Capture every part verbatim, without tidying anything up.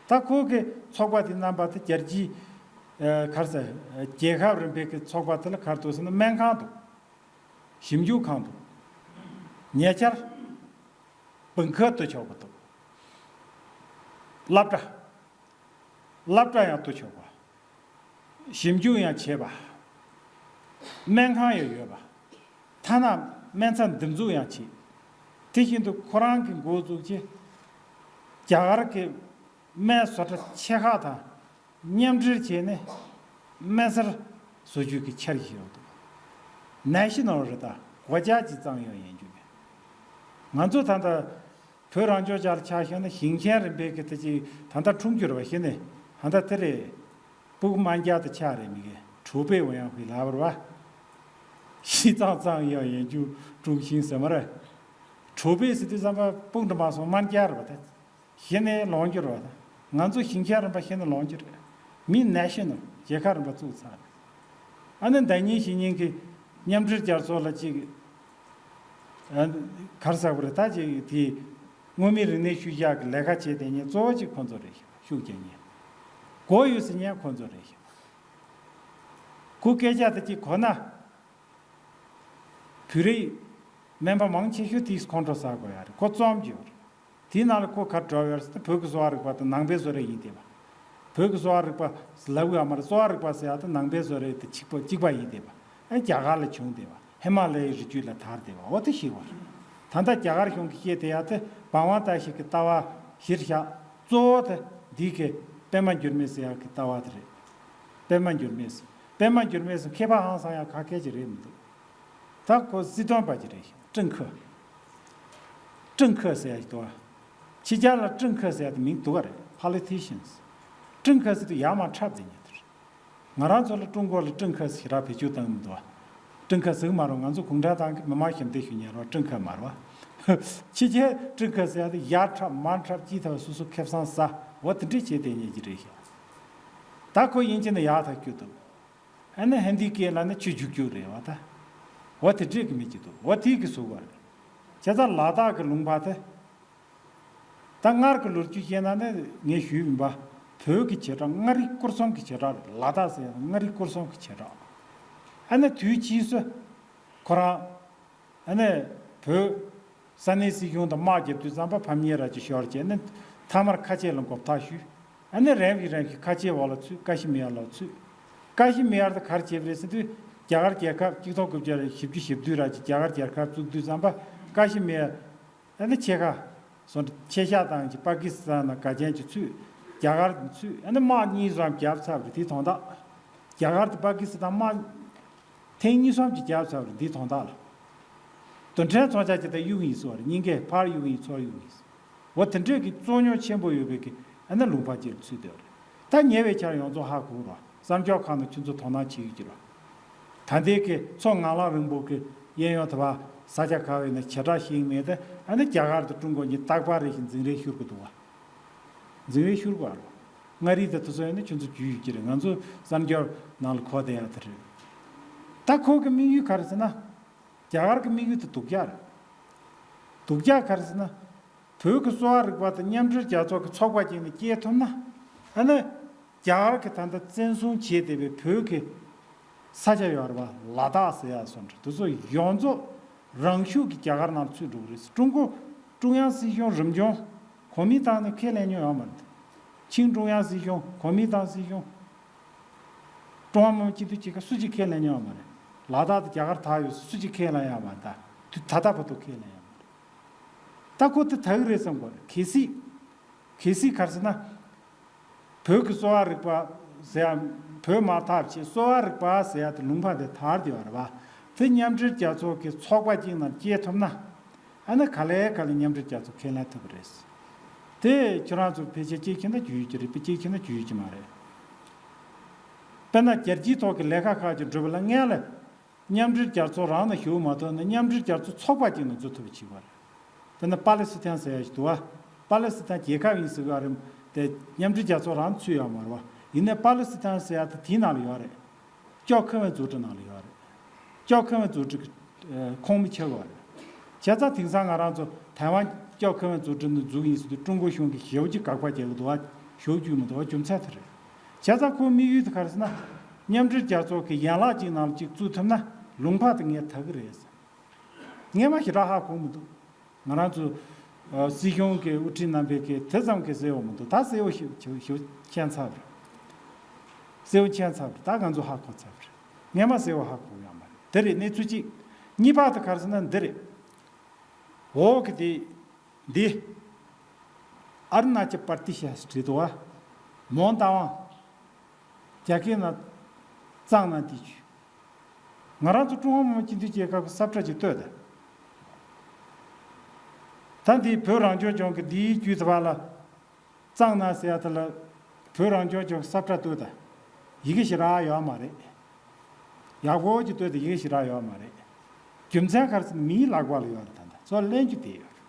ད་ཁོ་གི་ཚོགས་པ་དེ་རྣམ་པ་དེ་རྒྱལ་སྤྱིའི་ཨ་ག་རེ་ཟེར། རྒྱལ་ཁབ་རིམ་པའི་གི་ཚོགས་པ་དེ་ལ་ག་རེ་འདུག་ཟེར་ན། སྨན་ཁང་འདུག་ཞིབ་འཇུག་ཁང་འདུག་ཉེ་ཆར་བུ་འཁོར་གཏོར་ཆོག་པ་འདུག་སློབ་གྲྭ། སློབ་གྲྭ་ཡང་གཏོར་ཆོག་པ། ཞིབ་འཇུག་ཡང་བྱེད་པ། སྨན་ཁང་ཡང་ཡོད་པ། ཐ་ན་སྨན་རྩྭ་འདེབས་འཛུགས་ཡང་བྱེད། དེ་བཞིན་དུ་ཁོ་རང་གི་འགོ་བཙུགས་ཀྱིས་རྒྱ་གར་གྱི་སྨན་བཟོ་གྲྭ་ཆེ་ཁག་དང་མཉམ་འབྲེལ་བྱས་ནས་སྨན་གསར་བཟོ་རྒྱུ་གི་འཆར་གཞི་ཡོད་འདུག་ནེ་ཤ་ནལ་རེད། ད་སྒོ་ལྕགས་ཀྱི་རྩང་ཡོད་ཡིན་རྒྱུ་མེད། ང་ཚོ་ད་ལྟ་བོད་རང་སྐྱོང་ལྗོངས་ལ་ཆ་བཞག་ན་ཞིང་ཆེན་རིམ་པའི་གི་དེ་ཅིག་ད་ལྟ་འཁྲུངས་རྒྱུ་རེད་པ། གཞི་ནས་ད་ལྟ་དེ་རེད། སྤུ་གུ་དམན་རྒྱ་དེ་ཆགས་རེད། མི་གི་ཁྲོ་པའི་འོ་ཡང་ཧུའེ་ལབ་རེད་པ། ཤི་ཙང་ཙང་ཡང་ཡན་ཅུ་ཀྲུང་ཤིང་ཟེར་མ་རེད། ཁྲོ་པའི་ཟེར་དུས་ཙམ་པ་སྤུ་གུ་འདྲ་མ་སོང་དམན་རྒྱ་རེད་པ། ད་གཞི་ནས་ལོངས་རྒྱུ་རེད་པ། ད་ང་ཚོ་ཞིང་ཆེན་རིམ་པ་གཞི་ནས་ལོངས་རྒྱུ་རེད། མི་ནེ་ཤ་ནལ་རྒྱལ་ཁབ་རིམ་པ་བཙུགས་ཚར་རེད། ཨ་ནི་ཟླ་ཉིན་ཞེ་ཉིན་གྱི་མཉམ་འབྲེལ་རྒྱལ་ཚོགས་ལ་ཅིག་ཨ། ག་རེ་ཟེར་དགོས་རེད། ད་ཅིག་དེ་དངོས་མིན་རིག་གནས་ཤུལ་བཞག་གི་ལས་ཀ་བྱེད་བསྡད་མཁན་གཙོ་བོ་ཅིག་ཁོང་ཚོ་རེད་ཤག་ཤུགས་རྒྱག་མཁན། མགོ་ཡོད་ཟེར་མཁན་ཁོང་ཚོ་རེད་ཤག་ཁོ་སྐད་ཆ་དེ་ཅིག་གོ་ན། བོད་རིགས་སྨན་པ་མང་ཆེ་ཤོས་དེས་ཁོང་ཁྲོ་ཟ་དགོས་ཡ་རེད། ཁོ་རྩོམ་གྱི་ཡོད་རེད། དེའི་ནང་ལ་ཁོ་ག་རེ་འགྲོ་ཡོད་རེད་ཟེར་ན། བོད་ཀྱི་གསོ་བ་རིག་པ་དང་ནང་པའི་བཟོ་རིག་ཡིན་བསྡད་པ། བོད་ཀྱི་གསོ་བ་རིག་པ་ལབ་ཡོད་མ་རེད། གསོ་བ་རིག་པ་ཟེར་ཡ་དེ་ནང་པའི་བཟོ་རིག་དེ་གཅིག་པ་གཅིག་པ་ཡིན་བསྡད་པ། ཨ། རྒྱ་གར་ལ་བྱུང་བསྡད་པ། ཧི་མ་ལ་ཡའི་རི་རྒྱུད་ལ་དར་བསྡད་པ། འོ་དེ་ཤེས་དགོས་རེད། ད་ལྟ་རྒྱ་གར་གཞུང་གིས་བཤད་བསྡད་ཡ་དེ་བང་བ་ཏ་ཤི་གི་ལྟ་བ་གཞིར་བཞག་གཙོ་བོ་དེ་འདི་གི་པད་མ་འགྱུར་མེད་ཟེར་ཡ་གི་ལྟ་བ་དེ་རེད། པད་མ་འགྱུར་མེད་ཟེར། པད་མ་འགྱུར་མེད་ཟེར་མཁས་པ་ཧང་སང་ཡ་ག་སྐད་ཅིག་རེད་མི་འདུག་ད་ཁོ་སྲིད་དོན་པ་ཅིག་རེད། ཀྲིན་ཁི། ཀྲིན་ཁི་ཟེར་ཡ་ཞིག་འདུག་བ། ཕྱི་རྒྱལ་ལ་ཀྲིན་ཁི་ཟེར་ཡ་དེ་མིང་འདུག་ག་རེད། Politicians། ཀྲིན་ཁི་ཟེར་དུས་ཡར་མར་འཁྲབ་བསྡད་མཁན་དེ་རེད། ང་རང་ཚོ་ལ་ཀྲུང་གོ་ལ་ཀྲིན་ཁི་ཟེར་ར་བེད་སྤྱོད་བཏང་གི་མི་འདུག་བ། ཀྲིན་ཁི་ཟེར་གི་མ་རེད། ང་ཚོ་གུང་ཁྲན་ཏང་གི་མི་དམངས་ཞབས་འདེགས་ཞུ་མཁན་རེད་བ། ཀྲིན་ཁི་མ་རེད་བ། ཕྱི་རྒྱལ་ཀྲིན་ཁི་ཟེར་ཡ་དེ་ཡར་འཁྲབ་མར་འཁྲབ་ཅིག་ཐབས་སོ་སོ་ཁེ་བཟང་ཟ། འོ་དེ་འདྲས་བྱས་བསྡད་མཁན་ཅིག་རེད་ཤག་ད་ཁོ་དབྱིན་ཇི་ནས་ཡར་ཐག་བསྐྱོད་འདུག་ཨ་ནི་ཧིན་དིའི་སྐད་ལ་ནི་ཆུ་རྒྱུག་རྒྱུག་རེད་བ་ད། འོ་དེ་འདྲས་གི་མི་གཅིག་འདུག་འོ་དེ་གི་ཟུག་པ་རེད། བྱས་ཙང་ལ་དྭགས་ཀྱི་ལུང་པ་དེ། ད་སྔར་གྱི་ལོ་རྒྱུས་བཤད་ན་ནི་ངས་ཞུས་ཡིན་པ། བོད་ཀྱི་བྱེ་བྲག་མངའ་རིས་སྐོར་གསུམ་གྱི་བྱེ་བྲག་རེད། ལ་དྭགས་ཟེར་ཡང་མངའ་རིས་སྐོར་གསུམ་གྱི་བྱེ་བྲག་ཨ་ནི་དུས་ཕྱིས་སུ་ཁོ་རང་། ཨ་ནི་བོད་ས་གནས་སྲིད་གཞུང་དང་དམག་རྒྱབ་དུས་ཙམ་པ་ཕམ་ཉེས་ར་ཅིག་ཤོར་བྱས་ནས་མཐའ་མར་ཁ་ཆེ་ལ་མགོ་བཏགས་ཞུས། ཨ་ནི་རིམ་བཞིན་རིམ་བཞིན་ཁ་ཆེ་འོག་ལ་ཚུད། ཀ་ཤི་མིར་ལ་ཚུད། ཀ་ཤི་མིར་དེ་ག་རེ་བྱས་པ་རེད་ཟེར་དུས། རྒྱ་གར་རྒྱལ་ཁབ་གཅིག་སྟོང་དགུ་བརྒྱ་བཞི་བཅུ་ཞེ་བདུན་ར་ཅིག་རྒྱ་གར་རྒྱལ་ཁབ་བཙུགས་དུས་ཙམ་པ་ཀ་ཤི་མིར། ཨ་ནི་ཕྱེད་ཀ་སོང་། ཕྱེད་བཞག་བཏང་ཅིག་པ་ཀི་སི་ཐན་དང་ག་ཅན་ཅིག་ཚུད། རྒྱ་གར་ཚུད། ཨ་ནི་དམག་གཉིས་ཙམ་བརྒྱབ་ཚར་བ་རེད། དེའི་དོན་དག་རྒྱ་གར་དང་པ་ཀི་སི་ཐན་དམག་ཐེངས་གཉིས་གསུམ་ཅིག་བརྒྱབ་ཚར་བ་རེད། དེའི་དོན་དག་ལ། དུ་ཕྲན་ཚོང་ཆ་ཅིག་དང་གཡུག་ཡིན་ཟེར་བ་རེད། སྙིང་གའི་ཕར་གཡུག་ཡིན་ཚུར་གཡུག་ཡིན་ཟེར། འོ་དེ་འདྲས་ཀྱི་རྩོད་རྙོག་ཆེན་པོ་ཡོད་པའི་གི་ཨ་ནི་ལུང་པ་ཅིག་ལ་ཚུད་བསྡད་པ་རེད། ད་ཉེ་བའི་ཆར་ཡོངས་རྫོགས་ཧ་གོ་རོགས། བསམ་སྐྱོར་ཁང་ནང་ཁྱོད་ཚོ་དོ་སྣང་བྱེད་ཀྱི་རོགས། ད་ལྟའི་གི་མཚོ་ངང་ལག་རིང་པོ་གི་གཡས་གཡོན་དེ་བ་ས་ཆ་ག་བས་ན་བྱེ་བྲག་ཤེས་ཀྱི་མེད་དེ། ཨ་ནི་རྒྱ་གར་དང་ཀྲུང་གོ་གཉིས་རྟག་པར་རེ་བཞིན་འཛིང་རེས་ཤོར་གི་འདུག་བ། འཛིང་རེས་ཤོར་གི་བ་རོ། མངའ་རིས་དེ་དེ་ཚོ་ཡིན་ན་ཁྱོད་ཚོ་རྒྱུས་ཡོད་ཀྱི་རེད། ང་ཚོ་བསམ་སྐྱོར་ནང་ལ་གོ་བསྡད་ཡ་དེ་རེད། ད་ཁོ་གི་དམིགས་ཡུལ་ག་རེ་ཟེར་ན། རྒྱ་གར་གི་དམིགས་ཡུལ་དེ་སྡུག་ཅག་རེད། སྡུག་ཅག་ག་རེ་ཟེར་ན། བོད་ཀྱི་གསོ་བ་རིག་པ་དང་མཉམ་འབྲེལ་རྒྱལ་ཚོགས་ཀྱི་ཚོགས་པ་ཅིག་ནས་སྐྱེལ་ཐུབ་ན། ཨ་ནི། རྒྱ་གར་གྱིས་ད་ལྟ་བཙན་བཟུང་བྱས་བསྡད་པའི་བོད་ཀྱི་ས་ཆ་ཡོད་རེད་པ། ལ་དྭགས་ཟེར་ཡ་སོགས་འདྲ་དེ་ཚོ་ཡོངས་རྫོགས་རང་ཤུགས་ཀྱིས་རྒྱ་གར་ནང་ཚུད་འགྲོ་གི་རེད། ཀྲུང་གོ་ཀྲུང་དབྱང་སྲིད་གཞུང་རིམ་བྱོན་གོ་མིན་ཏང་ནས་ཁས་ལེན་མྱོང་ཡོད་མ་རེད། ཆིང་ཀྲུང་དབྱང་སྲིད་གཞུང་གོ་མིན་ཏང་སྲིད་གཞུང་། ཀྲུང་ཧྭ་མི་དམངས་སྤྱི་འཐུས་ཀྱི་ཁ་སུ་གཅིག་ཁས་ལེན་མྱོང་ཡོད་མ་རེད། ལ་དྭགས་དང་རྒྱ་གར་དག་ཡོད་སུ་གཅིག་ཁས་ལེན་ཡོད་མ་རེད། ད་དུས་ད་ལྟ་བར་དུ་ཁས་ལེན་ཡོད་མ་རེད། ད་ཁོ་དེ་དག་རེད་བསམ་གོ་རེད། གལ་སྲིད། གལ་སྲིད་ག་རེ་ཟེར་ན། བོད་ཀྱི་གསོ་བ་རིག་པ་ཟེར་ཡ། བོད་མ་ཐག་ཆེད་གསོ་བ་རིག་པ་ཟེར་ཡ་དེ་ལུང་པ་དེ་དར་བསྡད་ཡོད་རེད་པ། དེ་མཉམ་འབྲེལ་རྒྱལ་ཚོགས་ཀྱི་ཚོགས་པ་གཅིག་ནང་སྐྱེལ་ཐུབ་ན། ཨ་ནི་ག་ལེ་ག་ལེ་མཉམ་འབྲེལ་རྒྱལ་ཚོགས་ཁས་ལེན་ཐུབ་པ་རེད། དེ་ཁྱོད་རང་ཚོ་ཕལ་ཆེར་སྐྱེལ་མཁན་ད་རྒྱུས་ཡོད་ཀྱི་རེད་པས། སྐྱེལ་མཁན་ད་རྒྱུས་ཡོད་ཀྱི་མ་རེད། དཔེར་ན་རྒྱལ་སྤྱིའི་ཐོག་གི་ལས་ཀ་ཁག་ཅིག་སྒྲུབ་པ་ལ་སྔོན་ལ། མཉམ་འབྲེལ་རྒྱལ་ཚོགས་རང་ནས་ཞུགས་མ་ཐུབ་ན་མཉམ་འབྲེལ་རྒྱལ་ཚོགས་ཚོགས་པ་གཅིག་ནས་འཛུལ་ཐུབ་པ་བྱེད་དགོས་རེད། དཔེར་ན་པ་ལི་སི་ཐན་ཟེར་ཡ་ཞིག་འདུག་བ། པ་ལི་སི་ཐན་རྒྱལ་ཁབ་ཡིན་ཟེར་གི་རེད་དེ། མཉམ་འབྲེལ་རྒྱལ་ཚོགས་རང་ཚུད་ཡོད་མ་རེད་བ། ཡིན་ནའི་པ་ལི་སི་ཐན་ཟེར་ཡ་དེ་དེའི་ནང་ལ་ཡོད་རེད། ཅོག་ཁེ་ཝན་ཛུའུ་ཀྲི་ནང་ལ་ཡོད་རེད། ཅོག་ཁེ་ཝན་ཛུའུ་ཀྲི་གི་ཁོངས་མི་ཆགས་ཡོད་རེད། བྱས་ཙང་དེང་སང་ང་རང་ཚོ་ཐའེ་ཝན་ཅོག་ཁེ་ཝན་ཛུའུ་ཀྲི་ནང་འཛུལ་ཡིན་ཟེར་དུས་ཀྲུང་གོ་གཞུང་གིས་ཞེ་པོ་ཅིག་དགག་པ་རྒྱག་གི་འདུག་བ། ཞུགས་རྒྱུ་མི་འདུག་རྒྱུ་མཚན་དེ་རེད། བྱས་ཙང་ཁོའི་དམིགས་ཡུལ་དེ་ག་རེ་ཟེར་ན། མཉམ་འབྲེལ་རྒྱལ་ཚོགས་ཀྱི་ཡན་ལག་ཅིག་ནང་ལ་ཅིག་བཙུགས་ཐུབ་ན་ལུང་པ་དེ་ངས་དག་གི་རེད་ཟེར། ངས་མ་ཞེ་དྲག་ཧ་གོ་མི་འདུག་ང་རང་ཚོ་ཨ་སྲིད་གཞུང་གི་དབུ་ཁྲིད་རྣམ་པས་ཀྱིས་དེ་ཙམ་གྱི་གསལ་བོ་མི་འདུག་ད་གསལ་བོ་ཞིག་ཞིག་ཞིག་མཁྱེན་ཚར་བ་རེད། གསལ་བོ་མཁྱེན་ཚར་བ་རེད། ད་ང་ཚོ་ཧ་གོ་ཚར་བ་རེད། ངས་མ་གསལ་བོ་ཧ་གོ་ཡོད་མ་རེད། དེ་རེད། གནས་ཚུལ་གཅིག་གཉིས་པ་དེ་ག་རེ་ཟེར་ན་འདི་རེད། འོག་གི་དེ། འདི། ཨ་རུ་ན་ཅལ་པར་ཏི་ཤ་ཟེར་དུས་བ། མོན་རྟ་དབང་། རྒྱ་སྐད་ནང་། གཙང་ན་དེ་ཆུ། ང་རང་ཚོ་ཀྲུང་ཧྭ་མི་དམངས་སྤྱི་མཐུན་རྒྱལ་ཁབ་ཀྱི་ས་ཁྲ་ཅིག་བཏོད་དེ། ད་འདི་བོད་རང་སྐྱོང་ལྗོངས་ཀྱི་འདིའི་བརྒྱུད་དེ་བ་ལ། གཙང་ན་ཟེར་ཡ་དེ་ལ། བོད་རང་སྐྱོང་ལྗོངས་ཀྱི་ས་ཁྲ་བཏོད་དེ། ཡི་གེ་ཞེ་དྲག་ཡོད་མ་རེད། ཡག་པོ་ཅིག་བཏོད་དེ་ཡི་གེ་ཞེ་དྲག་ཡོད་མ་རེད། རྒྱུ་མཚན་ག་རེ་ཟེར་ན་མིའི་ལག་པ་ལ་ཡོད་རེད། ད་ལྟ་ཚུར་ལེན་རྒྱུ་དེ་ཡོད་རེད།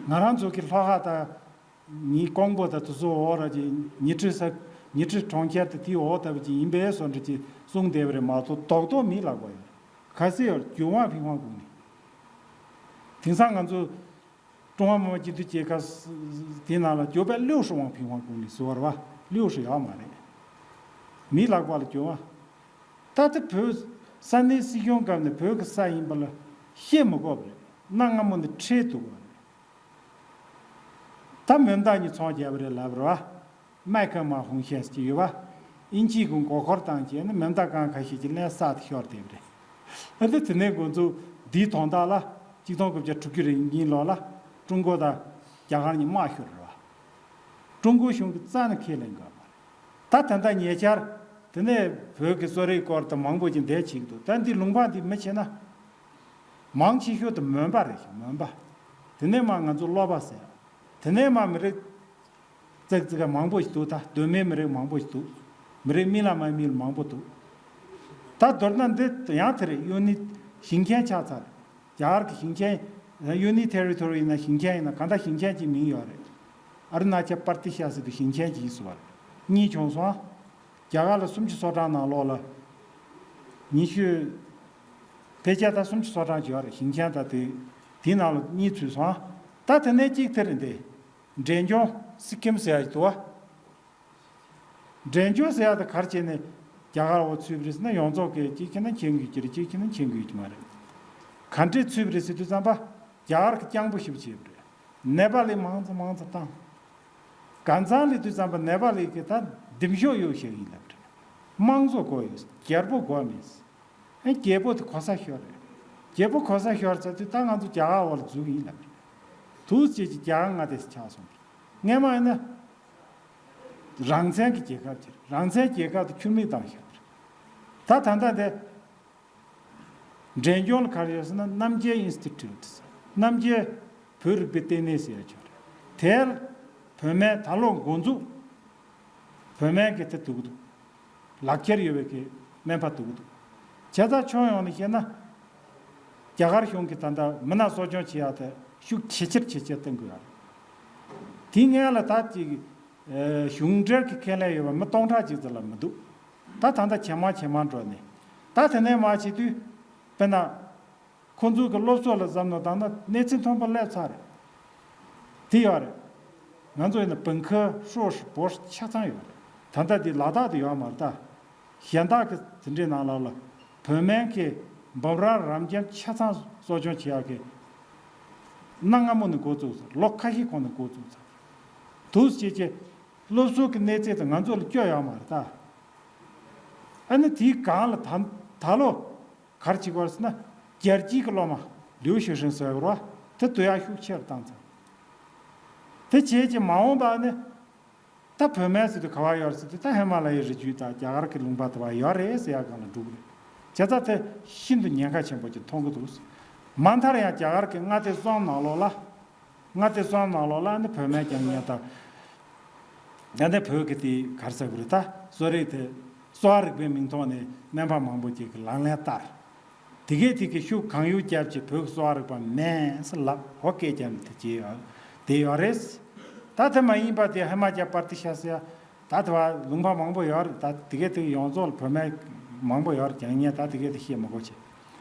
ང་རང་ཚོ་གི་ལྷོ་ཁ་དང་། ཉི་ཀོང་པོ་དང་དེ་ཚོ་འོག་ར་ཅིག་ཉི་ཁྲི་ས། ཉི་ཁྲི་གྲོང་ཁྱེར་དེ་དེའི་འོག་ལྟ་བུ་ཅིག་ཡིན་པའི་བཟོ་འདྲ་ཅིག་གསུངས་བསྡད་པ་རེད་མ་གཏོགས་རྡོག་རྡོག་མིའི་ལག་པ་ཡོད་རེད། ག་ཚོད་ཡོད་རེད། རྒྱུ་དབང་ཕིང་ཧྭ་གོང་ནས། དེང་སང་ང་ཚོ་ཀྲུང་ཧྭ་མི་དམངས་སྤྱི་མཐུན་རྒྱལ་ཁབ་དེའི་ནང་ལ་རྒྱུ་དབང་六十万平方公里ཟེར་བ་རེད་བ། 六十ཡོད་མ་རེད། མིའི་ལག་པ་ལ་རྒྱུ་དབང་། ད་ལྟ་བོད་ས་གནས་སྲིད་གཞུང་སྐབས་ནས་བོད་ཀྱི་ས་ཡིན་པ་ལ་བཤད་མི་དགོས་པ་རེད། གནའ་སྔ་མོ་ནས་ཁྲལ་བསྡུ་དགོས་པ་རེད། ད་མེ་མདའ་གཉིས་ཚོང་རྒྱག་པ་རེད་ལབ་རེད་བ། 麦克马红线ཟེར་གྱི་ཡོད་བ། དབྱིན་ཇིའི་གི་མགོ་འཁོར་བཏང་རྗེས་ནི་མེ་མདའ་གང་ཁ་ཤས་ཀྱི་ལན་གསར་དུ་ཤོར་བསྡད་པ་རེད། ཨ་ནི་དེ་ནས་འགོ་འཛུགས་འདིའི་དོན་དག་ལ་གཅིག་སྟོང་དགུ་བརྒྱ་དྲུག་ཅུ་རེ་གཉིས་ལོ་ལ་ཀྲུང་གོ་དང་རྒྱ་གར་གཉིས་དམག་ཤོར་རེད་བ། ཀྲུང་གོ་གཞུང་གིས་རྩ་ནས་ཁས་ལེན་དགོས་མ་རེད། ད་ད་ལྟ་ཉེ་ཆར་དེ་ནས་བོད་ཀྱི་གསོ་རིག་སྐོར་དང་མང་པོ་ཅིག་འདས་ཕྱིན་འདུག་ད་འདི་ལུང་པ་འདི་མི་བྱེད་ན། མང་ཆེ་ཤོས་དེ་མོན་པ་རེད་ཤག་མོན་པ། དེ་ནས་མ་ང་ཚོ་གློ་བ་ཟེར། དེ་ནས་མ་མི་རིགས་ཙག་ཙིག་མང་པོ་ཞིག་འདུག་ད་གདོད་མའི་མི་རིགས་མང་པོ་ཞིག་འདུག་མི་རིགས་མི་ལ་མ་མི་ལ་མང་པོ་འདུག་ད་མདོར་ན་འདི་ཡང་དེ་རེད། ཡུན་ནི་ཞིང་ཆེན་ཆགས་ཚར་རེད། རྒྱ་གར་གྱི་ཞིང་ཆེན། ཡུ་ནི་ཊེ་རི་ཊོ་རི་ཡིན་ན་ཞིང་ཆེན་ཡིན་ན་གང་ལྟར་ཞིང་ཆེན་གྱི་མིང་ཡོད་རེད། ཨ་རུ་ན་ཅལ་པར་ཏི་ཤ་ཟེར་དུས་ཞིང་ཆེན་གྱི་ཡིན་ཟེར་བ་རེད། གཉིས་བྱུང་སོང་། རྒྱ་གར་ལ་སུམ་ཅུ་སོ་གྲངས་ནང་ལོགས་ལ། ཉི་ཤུ། ཕལ་ཆེར་ད་སུམ་ཅུ་སོ་གྲངས་ཡོད་རེད། ཞིང་ཆེན་ད་དེ། དེའི་ནང་ལ་གཉིས་ཚུད་སོང་། ད་དེ་ནས་གཅིག་དེ་རེད་འདི། འབྲས་ལྗོངས་སི་ཀིམ་ཟེར་ཡ་ཞིག་འདུག་བ། འབྲས་ལྗོངས་ཟེར་ཡ་དེ་ག་རེ་བྱས་ནས་རྒྱ་གར་འོག་ཚུད་པ་རེད་ཟེར་ན་ཡོངས་རྫོགས་ཀྱི་གཅིག་བྱས་ན་མཁྱེན་དགོས་ཀྱི་རེད། གཅིག་བྱས་ན་མཁྱེན་དགོས་ཀྱི་མ་རེད། ག་འདྲས་ཚུད་པ་རེད་ཟེར་དུས་ཙམ་པ་རྒྱ་གར་གྱིས་རྐྱང་པོ་ཞེ་པོ་བྱས་པ་རེད། ནེ་པ་ལིས་མང་ཙམ་མང་ཙམ་བཏང་། གང་ཚང་ལས་དུས་ཙམ་པ་ནེ་པ་ལིས་ཀྱིས་ད་འདེམས་ཤོག་གཡུག་བཞག་ཡིན་ལབ་རེད། དམངས་གཙོ་དགོས་ཡོད། རྒྱལ་པོ་དགོས་མེད། ཨེ་རྒྱལ་པོ་དེ་གོ་ས་ཤོར་རེད། རྒྱལ་པོ་གོ་ས་ཤོར་ཚར་དུས་ད་ང་ཚོ་རྒྱ་གར་འོག་ལ་འཛུལ་གྱི་ཡིན་ལབ་རེད། དུས་ཅེས་ཀྱི་རྒྱ་གར་མངའ་སྡེ་ཆགས་སོང་རེད། སྔས་མ་ཡིན་ན། རང་བཙན་གྱི་རྒྱལ་ཁབ་ཅིག་རེད། རང་བཙན་རྒྱལ་ཁབ་དེ་ཁྱུར་མིད་བཏང་བཞག་རེད། ད་ད་ལྟ་དེ། འབྲས་ལྗོངས་ལ་ག་རེ་ཡོད་ཟེར་ན་རྣམ་རྒྱལ་ཨིན་སི་ཊི་ཊུཊ། རྣམ་རྒྱལ་བོད་རིག་པའི་ལྟེ་གནས་ཟེར་ཡ་ཅིག་ཡོད་རེད། དེར་བོད་སྨན་ད་ལོ་འགོ་འཛུགས། བོད་སྨན་གྱི་དེ་འདུག་འདུག་ལག་ཁྱེར་ཡོད་པའི་གི་སྨན་པ་འདུག་འདུག་བྱས་ཙང་ཕྱོགས་ཡོངས་ནས་བཤད་ན། རྒྱ་གར་གཞུང་གིས་ད་ལྟ་མི་སྣ་གསོ་སྐྱོང་བྱེད་ཡག་དེ་ཤུགས་ཇེ་ཆེར་ཇེ་ཆེར་གཏོང་གི་ཡོད་རེད། དེའི་སྔོན་ལ་ད་ཅིག་ཨེ་གཞུང་འབྲེལ་གྱི་ཁས་ལེན་ཡོད་པ་མི་སྟོང་ཕྲག་ཅིག་ཙམ་ལས་མི་འདུག་ད་ད་ལྟ་ཇེ་མང་ཇེ་མང་འགྲོ་ནས། ད་དེ་ནས་མར་བྱེད་དུས། དཔེར་ན། ཁོ་ཚོ་གི་སློབ་གསོ་ལ་བསམ་བློ་བཏང་ན་གནས་ཚད་མཐོན་པོ་སླེབས་ཚར་རེད། དེ་ཡོད་རེད། ང་ཚོ་ཡིན་ན་本科、硕士、博士ཆ་ཚང་ཡོད་རེད། ད་ལྟ་དེ་ལ་དྭགས་དུ་ཡོད་མ་རེད་ད། གཞན་དག་གི་དེ་འདྲའི་ནང་ལོགས་ལ་བོད་སྨན་གྱི་འབུམ་རམས་རབ་འབྱམས་ཆ་ཚང་གསོ་སྐྱོང་བྱེད་ཡག་གི་གནའ་སྔ་མོ་ནས་འགོ་བཙུགས་ཚར། ལོ་ཁ་ཤས་གོང་ནས་འགོ་བཙུགས་ཚར། དུས་ཅིག་གི་སློབ་གསོ་གི་གནས་ཚད་དེ་ང་ཚོ་ལ་སྐྱོ་ཡོད་མ་རེད་ད། ཨ་ནི་དེའི་སྒང་ལ་ད་ད་ལོ། ག་རེ་བྱེད་ཀྱི་ཡོད་རེད་ཟེར་ན། རྒྱལ་སྤྱིའི་གི་སློབ་མ་留学生ཟེར་བ་དེ་བསྡུ་ཡག་ཤུགས་ཆེ་རུ་བཏང་ཚར། དེ་བྱས་རྗེས་མ་འོངས་པ་ནི། ད་བོད་སྨན་ཟེར་དུས་ག་བ་ཡོད་རེད་ཟེར་དུས་ད་ཧི་མ་ལ་ཡའི་རི་རྒྱུད་དང་རྒྱ་གར་གྱི་ལུང་པ་དེ་བ་ཡོད་རེད་ཟེར་ཡག་སྒང་ལ་འགྲོ་གི་རེད། བྱས་ཙང་དེ་ཤིན་ཏུ་ཉེན་ཁ་ཆེན་པོ་ཅིག་མཐོང་གི་འདུག་མ་མཐར་ཡང་རྒྱ་གར་གྱི་མངའ་སྡེ་གསུམ་ནང་ལོགས་ལ། མངའ་སྡེ་གསུམ་ནང་ལོགས་ལ་ནི་བོད་སྨན་རྒྱག་མཁན་དང་། ད་ནི་བོད་ཀྱི་དེ་ག་རེ་ཟེར་དགོས་རེད་ད། གསོ་རིག་དེ་གསོ་བ་རིག་པའི་མིང་ཐོག་ནས་སྨན་པ་མང་པོ་ཅིག་གིས་ལག་ལེན་བསྟར། དེ་གས་དེ་གི་ཤུགས་གང་ཡོད་བརྒྱབ་ཅིག་བོད་ཀྱི་གསོ་བ་རིག་པ་མེད་ཟེར་ལབ་ཧོ་སྐད་རྒྱབ་ནས་དེ་བྱས་ཡོད། དེ་ཡོད་རེད། ད་དེ་མ་ཡིན་པ་དེ་ཧི་མ་ཅལ་པར་ཏི་ཤ་ཟེར་ཡ། ད་དེ་བ་ལུང་པ་མང་པོ་ཡོད་རེད། ད་དེ་གས་དེ་གི་ཡོངས་རྫོགས་ལ་བོད་སྨན་མང་པོ་ཡོད་རེད། རྒྱག་མཁན་ད་དེ་གས་དེ་བཤད་མི་དགོས་བྱས།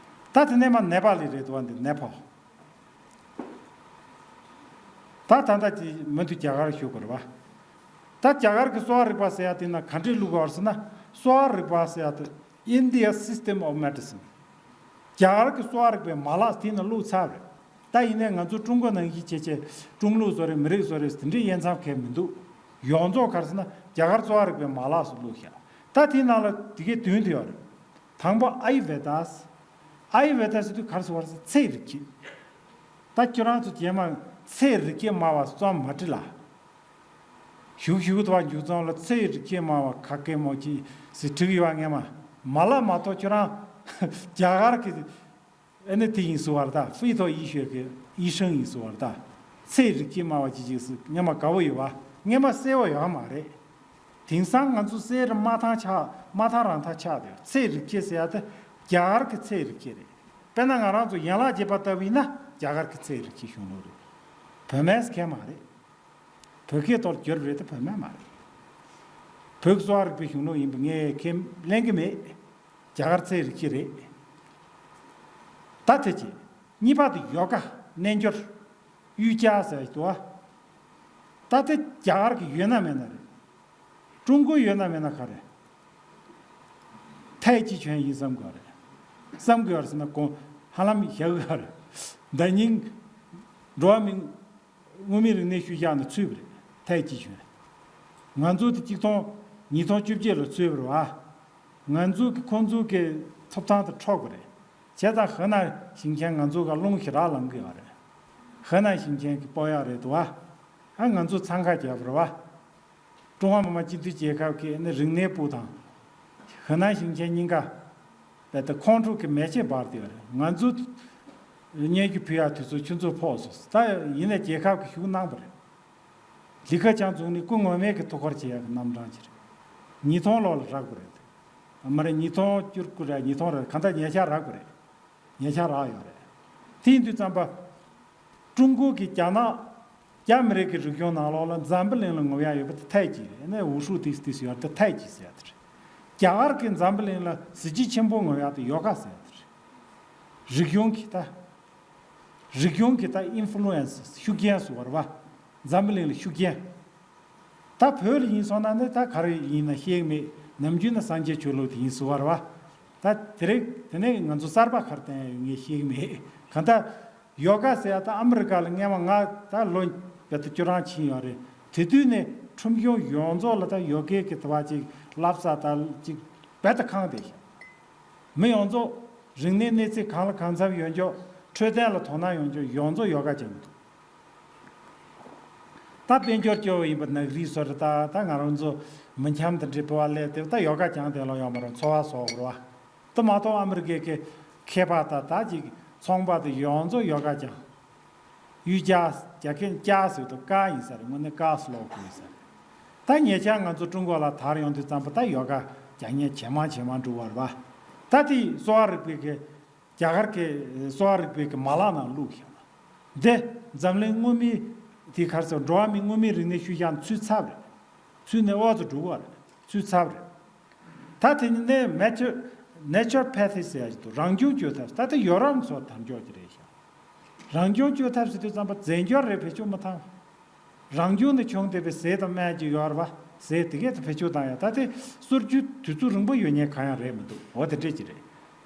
ད་དེ་ནས་མ་ནེ་པ་ལི་རེད་འདུག་བ། འདི་ནེ་པ་ལི། ད་ད་ལྟ་དེ་མུ་མཐུད་རྒྱ་གར་ཞུ་དགོས་རེད་བ། ད་རྒྱ་གར་གྱི་གསོ་བ་རིག་པ་ཟེར་ཡ་དེ་ན་ག་འདྲས་བླུག་དགོས་ཟེར་ན། གསོ་བ་རིག་པ་ཟེར་ཡ་དེ་India System of Medicine། རྒྱ་གར་གྱི་གསོ་བ་རིག་པའི་མ་ལག་དེ་ན་བླུགས་ཚར་རེད། ད་ཡིན་ནའི་ང་ཚོ་ཀྲུང་གོ་ནང་བཞིན་བྱས་བྱས་ཀྲུང་ལུགས་བཟོ་རེད། མི་རིགས་བཟོ་རེད། དེ་འདྲའི་དབྱེ་མཚམས་གང་ཡང་མི་འདུག། ཡོངས་རྫོགས་ག་རེ་ཟེར་ན་རྒྱ་གར་གསོ་བ་རིག་པའི་མ་ལག་སུ་བླུགས་བཞག། ད་དེའི་ནང་ལ་དེ་གའི་བདུན་དེ་ཡོད་རེད། དང་པོ་ཨ་ཡུ་ཝེ་དཱ། ཨ་ཡུ་ཝེ་དཱ་ཟེར་དུས་ག་རེ་ཟེར་བ་རེད་ཟེར་ཚེ་རིག་བྱེད། ད་ཁྱོད་རང་ཚོ་རྗེས་མ་ཚེ་རིག་བྱེད་སྨྲ་བ་རྩོམ་མ་བྲིས་ལ། ཞུགས་ཞུགས་དུ་བ་མཇུག་རྫོང་ལ་ཚེ་རིག་བྱེད་སྨྲ་བ་ག་གེ་མོ་ཅིག་ཟེར་བྲིས་ཡོད་པ་ངས་མ། མ་ལ་མ་གཏོགས་ཁྱོད་རང་རྒྱ་གར་གྱི་ཨ་ནི་དེ་ཡིན་ཟེར་བ་རེད་ད། 非洲医学 གི་医生 ཡིན་ཟེར་བ་རེད་ད། ཚེ་རིག་བྱེད་སྨྲ་བ་ཅིག་ཅིག་ཟེར་ངས་མ་དགའ་བོ་ཡོད་པ། ངས་མ་གསལ་བོ་ཡོད་མ་རེད། དེང་སང་ང་ཚོ་གསེར་རི་མ་ཐང་ཆགས་མ་ཐང་རང་ཐང་ཆགས་དེ་ཚེ་རིག་བྱེད་ཟེར་ཡ་དེ་རྒྱ་གར་གྱི་ཚེ་རིག་བྱེད་རེད། དཔེར་ན་ང་རང་ཚོ་ཡན་ལག་བརྒྱད་པ་ལྟ་བུ་ཡིན་ན་རྒྱ་གར་གྱི་ཚེ་རིག་བྱེད་གཞུང་ལུགས་རེད། བོད་སྨན་གང་ཡང་མ་རེད། བོད་སྐད་ཐོག་བསྒྱུར་རེད་དེ་བོད་སྨན་མ་རེད། བོད་ཀྱི་གསོ་བ་རིག་པའི་གཞུང་ལུགས་ཡིན་པ་ངས་ཁས་ལེན་གྱི་མེད། རྒྱ་གར་ཚེ་རིག་བྱེད་རེད། ད་དེ་གཅིག། གཉིས་པ་དེ་ཡོ་ག་རྣལ་འབྱོར། 瑜伽 ཟེར་གྱི་འདུག་བ། ད་དེ་རྒྱ་གར་གྱི་ཡོད་ན་མེད་ན་རེད། ཀྲུང་གོའི་ཡོད་ན་མེད་ན་ག་རེ། 太极拳 ཡིན་བསམ་དགོས་རེད། བསམ་དགོས་རེད་ཟེར་ན་དགོངས་ཧ་ལམ་བཞག་གི་རེད། ཟླ་ཉིན་འགྲོ་བ་མི་དངོས་མིན་རིག་གནས་ཤུལ་བཞག་ནས་ཚུད་པ་རེད། 太极拳། ང་ཚོ་དེ་གཅིག་སྟོང་ཉིས་སྟོང་བཅོ་བརྒྱད་ལ་ཚུད་པ་རེད་བ། ང་ཚོ་གི་ཁོང་ཚོ་གི་ཐོབ་ཐང་དེ་འཕྲོག་པ་རེད། བྱས་ཙང་河南 ཞིང་ཆེན་ང་ཚོ་ག་རླུང་ཞེ་དྲག་ལངས་གི་ཡོད་རེད། 河南 ཞིང་ཆེན་གི་སྤོ་ཡག་རེད་འདུག་བ། ཨ་ང་ཚོ་འཚང་ཁ་རྒྱབ་པ་རེད་བ། ཀྲུང་ཧྭ་མི་དམངས་སྤྱི་མཐུན་རྒྱལ་ཁབ་ཀྱི་ནི་རིག་གནས་པུའུ་དང་། 河南 ཞིང་ཆེན་གཉིས་ཀ་རྦད་དེ་ཁོང་ཁྲོ་གི་མེ་ལྕེ་འབར་བསྡད་ཡོད་རེད། ང་ཚོ་སྙན་ཞུ་ཕུལ་ཡག་དུས་ཚོད་ཆུ་ཚོད་ཕོག་སོང་། ད་ཡིན་ནའི་རྒྱལ་ཁབ་ཀྱིས་ཤུགས་གནང་པ་རེད། ལི་ཁེ་ཆང་ཚོགས་གཉིས་སྐུ་ངོ་མས་ཀྱི་ཐུགས་ཁུར་བྱེད་ཡག་གི་རྣམ་གྲངས་ཅིག་རེད། ཉིས་སྟོང་ལོ་ལ་རག་དགོས་རེད། ཨ་མ་རེད། ཉིས་སྟོང་བཅུ་དགུ་རེད། ཉིས་སྟོང་རེད། གང་ལྟར་ཉེ་ཆར་རག་དགོས་རེད། ཉེ་ཆར་རག་ཡོད་རེད། དེ་ཡིན་དུས་ཙམ་པ། ཀྲུང་གོ་གི་རྒྱ་ནག་རྒྱ་མི་རིགས་ཀྱི་རིག་གཞུང་ནང་ལོགས་ལ་འཛམ་བུ་གླིང་ལ་ངོམ་ཡག་ཡོད་པ་དེ་太极 རེད། ཨ་ནི་ཝུ་ཧྲུའུ་ཏིས་ཏིས་ཡོད་དེ་太极 ཟེར་ཡག་དེ་རེད། རྒྱ་གར་གྱི་འཛམ་བུ་གླིང་ལ་གཟི་བརྗིད་ཆེན་པོ་ངོམ་ཡག་དེ་ཡོ་ག་ཟེར་ཡག་དེ་རེད། རིག་གཞུང་གི་ད། རིག་གཞུང་གི་ད་ཨིན་ཕུ་ལུ་ཨེན་སི་ཤུགས་རྐྱེན་ཟེར་བ་རེད་བ། འཛམ་བུ་གླིང་ལ་ཤུགས་རྐྱེན། ད་བོད་ལ་ཡིན་སོང་ན་ནི་ད་ག་རེ་ཡིན་ན་ཤེས་ཀྱི་མེད། ནམ་རྒྱུན་ན་སངས་རྒྱས་ཆོས་ལུགས་དེ་ཡིན་ཟེར་བ་རེད་བ། ད་དེ་རིང་དེ་ནས་ང་ཚོ་གསར་པ་ག་རེ་བསྟན་ཡོད་ངས་ཤེས་ཀྱི་མེད། གང་ལྟར་ཡོ་ག་ཟེར་ཡག་ད་ཨ་མི་རི་ཀ་ལ་སྔས་མ་ང་ད་ལོ་བརྒྱད་དང་བཅུ་གྲངས་ཕྱིན་ཡོད་རེད། དེ་དུས་ནས་ཁྲོམ་གཞུང་ཡོངས་རྫོགས་ལ་ད་ཡོ་གའི་གི་དེ་བ་ཅིག་བསླབ་ས་ད་ཅིག་རྦད་དེ་ཁེངས་བསྡད་ཤག། མི་ཡོངས་རྫོགས་རིག་གནས་གནས་ཚད་གང་ལ་གང་འཚམ་ཡོད་མཁན། འཕྲོད་བསྟེན་ལ་དོ་སྣང་ཡོད་མཁན་ཡོངས་རྫོགས་ཡོ་ག་སྦྱང་གི་འདུག། ད་དཔལ་འབྱོར་སྐྱོ་བོ་ཡིན་པ་ནག་རིགས་ཚོ་རེད། ད་ད་ང་རང་ཚོ་མི་འཁྱམ་དེ་འདྲའི་སྤོ་བ་སླེབས་ཏེ་ད་ཡོ་ག་སྦྱང་བསྡད་ལོ་ཡོད་མ་རེད། འཚོ་བ་གསོག་དགོས་རེད་བ། དེ་མ་གཏོགས་ཨ་མི་རི་ཀའི་གི་མཁས་པ་ད་ད་ཅིག་ཚོང་པ་དེ་ཡོངས་རྫོགས་ཡོ་ག་སྦྱང་། 瑜伽 རྒྱ་སྐད་ཀྱ་ཟེར་དུས་ཀ་ཡིན་ས་རེད། དངོས་གནས་ཀ་སློག་དགོས་ས་རེད། ད་ཉེ་ཆར་ང་ཚོ་ཀྲུང་གོ་ལ་དར་ཡོང་དུས་ཙམ་པ་ད་ཡོ་ག་རྒྱག་མཁན་ཇེ་མང་ཇེ་མང་འགྲོ་བ་རེད་བ། ད་དེ་གསོ་བ་རིག་པའི་གི་རྒྱ་གར་གྱི་གསོ་བ་རིག་པའི་གི་མ་ལག་ནང་བླུགས་བཞག་ན། འདི་འཛམ་གླིང་དངོས་མིན་དེ་ག་རེ་ཟེར། འགྲོ་བ་མིའི་དངོས་མིན་རིག་གནས་ཤུལ་བཞག་ནས་ཚུད་ཚར་བ་རེད། ཚུད་ནས་ཨོ་ཙི་འགྲོ་གི་ཡོད་རེད། ཚུད་ཚར་བ་རེད། ད་དེ་ནི་ནེ་ཆར་ནེ་ཆར་པ་ཐི་ཟེར་ཡག་ཅིག་འདུག། རང་བྱུང་བཅོས་ཐབས། ད་ལྟ་ཡོ་རོབ་ཚོ་དར་མགྱོགས་ཀྱི་རེད་ཤག། རང་བྱུང་བཅོས་ཐབས་ཟེར་དུས་ཙམ་པ་རྫས་འགྱུར་རེ་བེད་སྤྱོད་མ་བཏང་། རང་བྱུང་ནས་བྱུང་བསྡད་པའི་ཟས་དང་སྨན་ཅིག་ཡོད་རེད་བ། ཟས་དེ་གས་དེ་བེད་སྤྱོད་བཏང་ཡག། ད་དེ་གསོ་རྒྱུ་དུས་ཚོད་རིང་པོ་ཡོད་མཁན་གང་ཡང་རེད་མི་འདུག། འོ་དེ་འདྲས་ཅིག་རེད།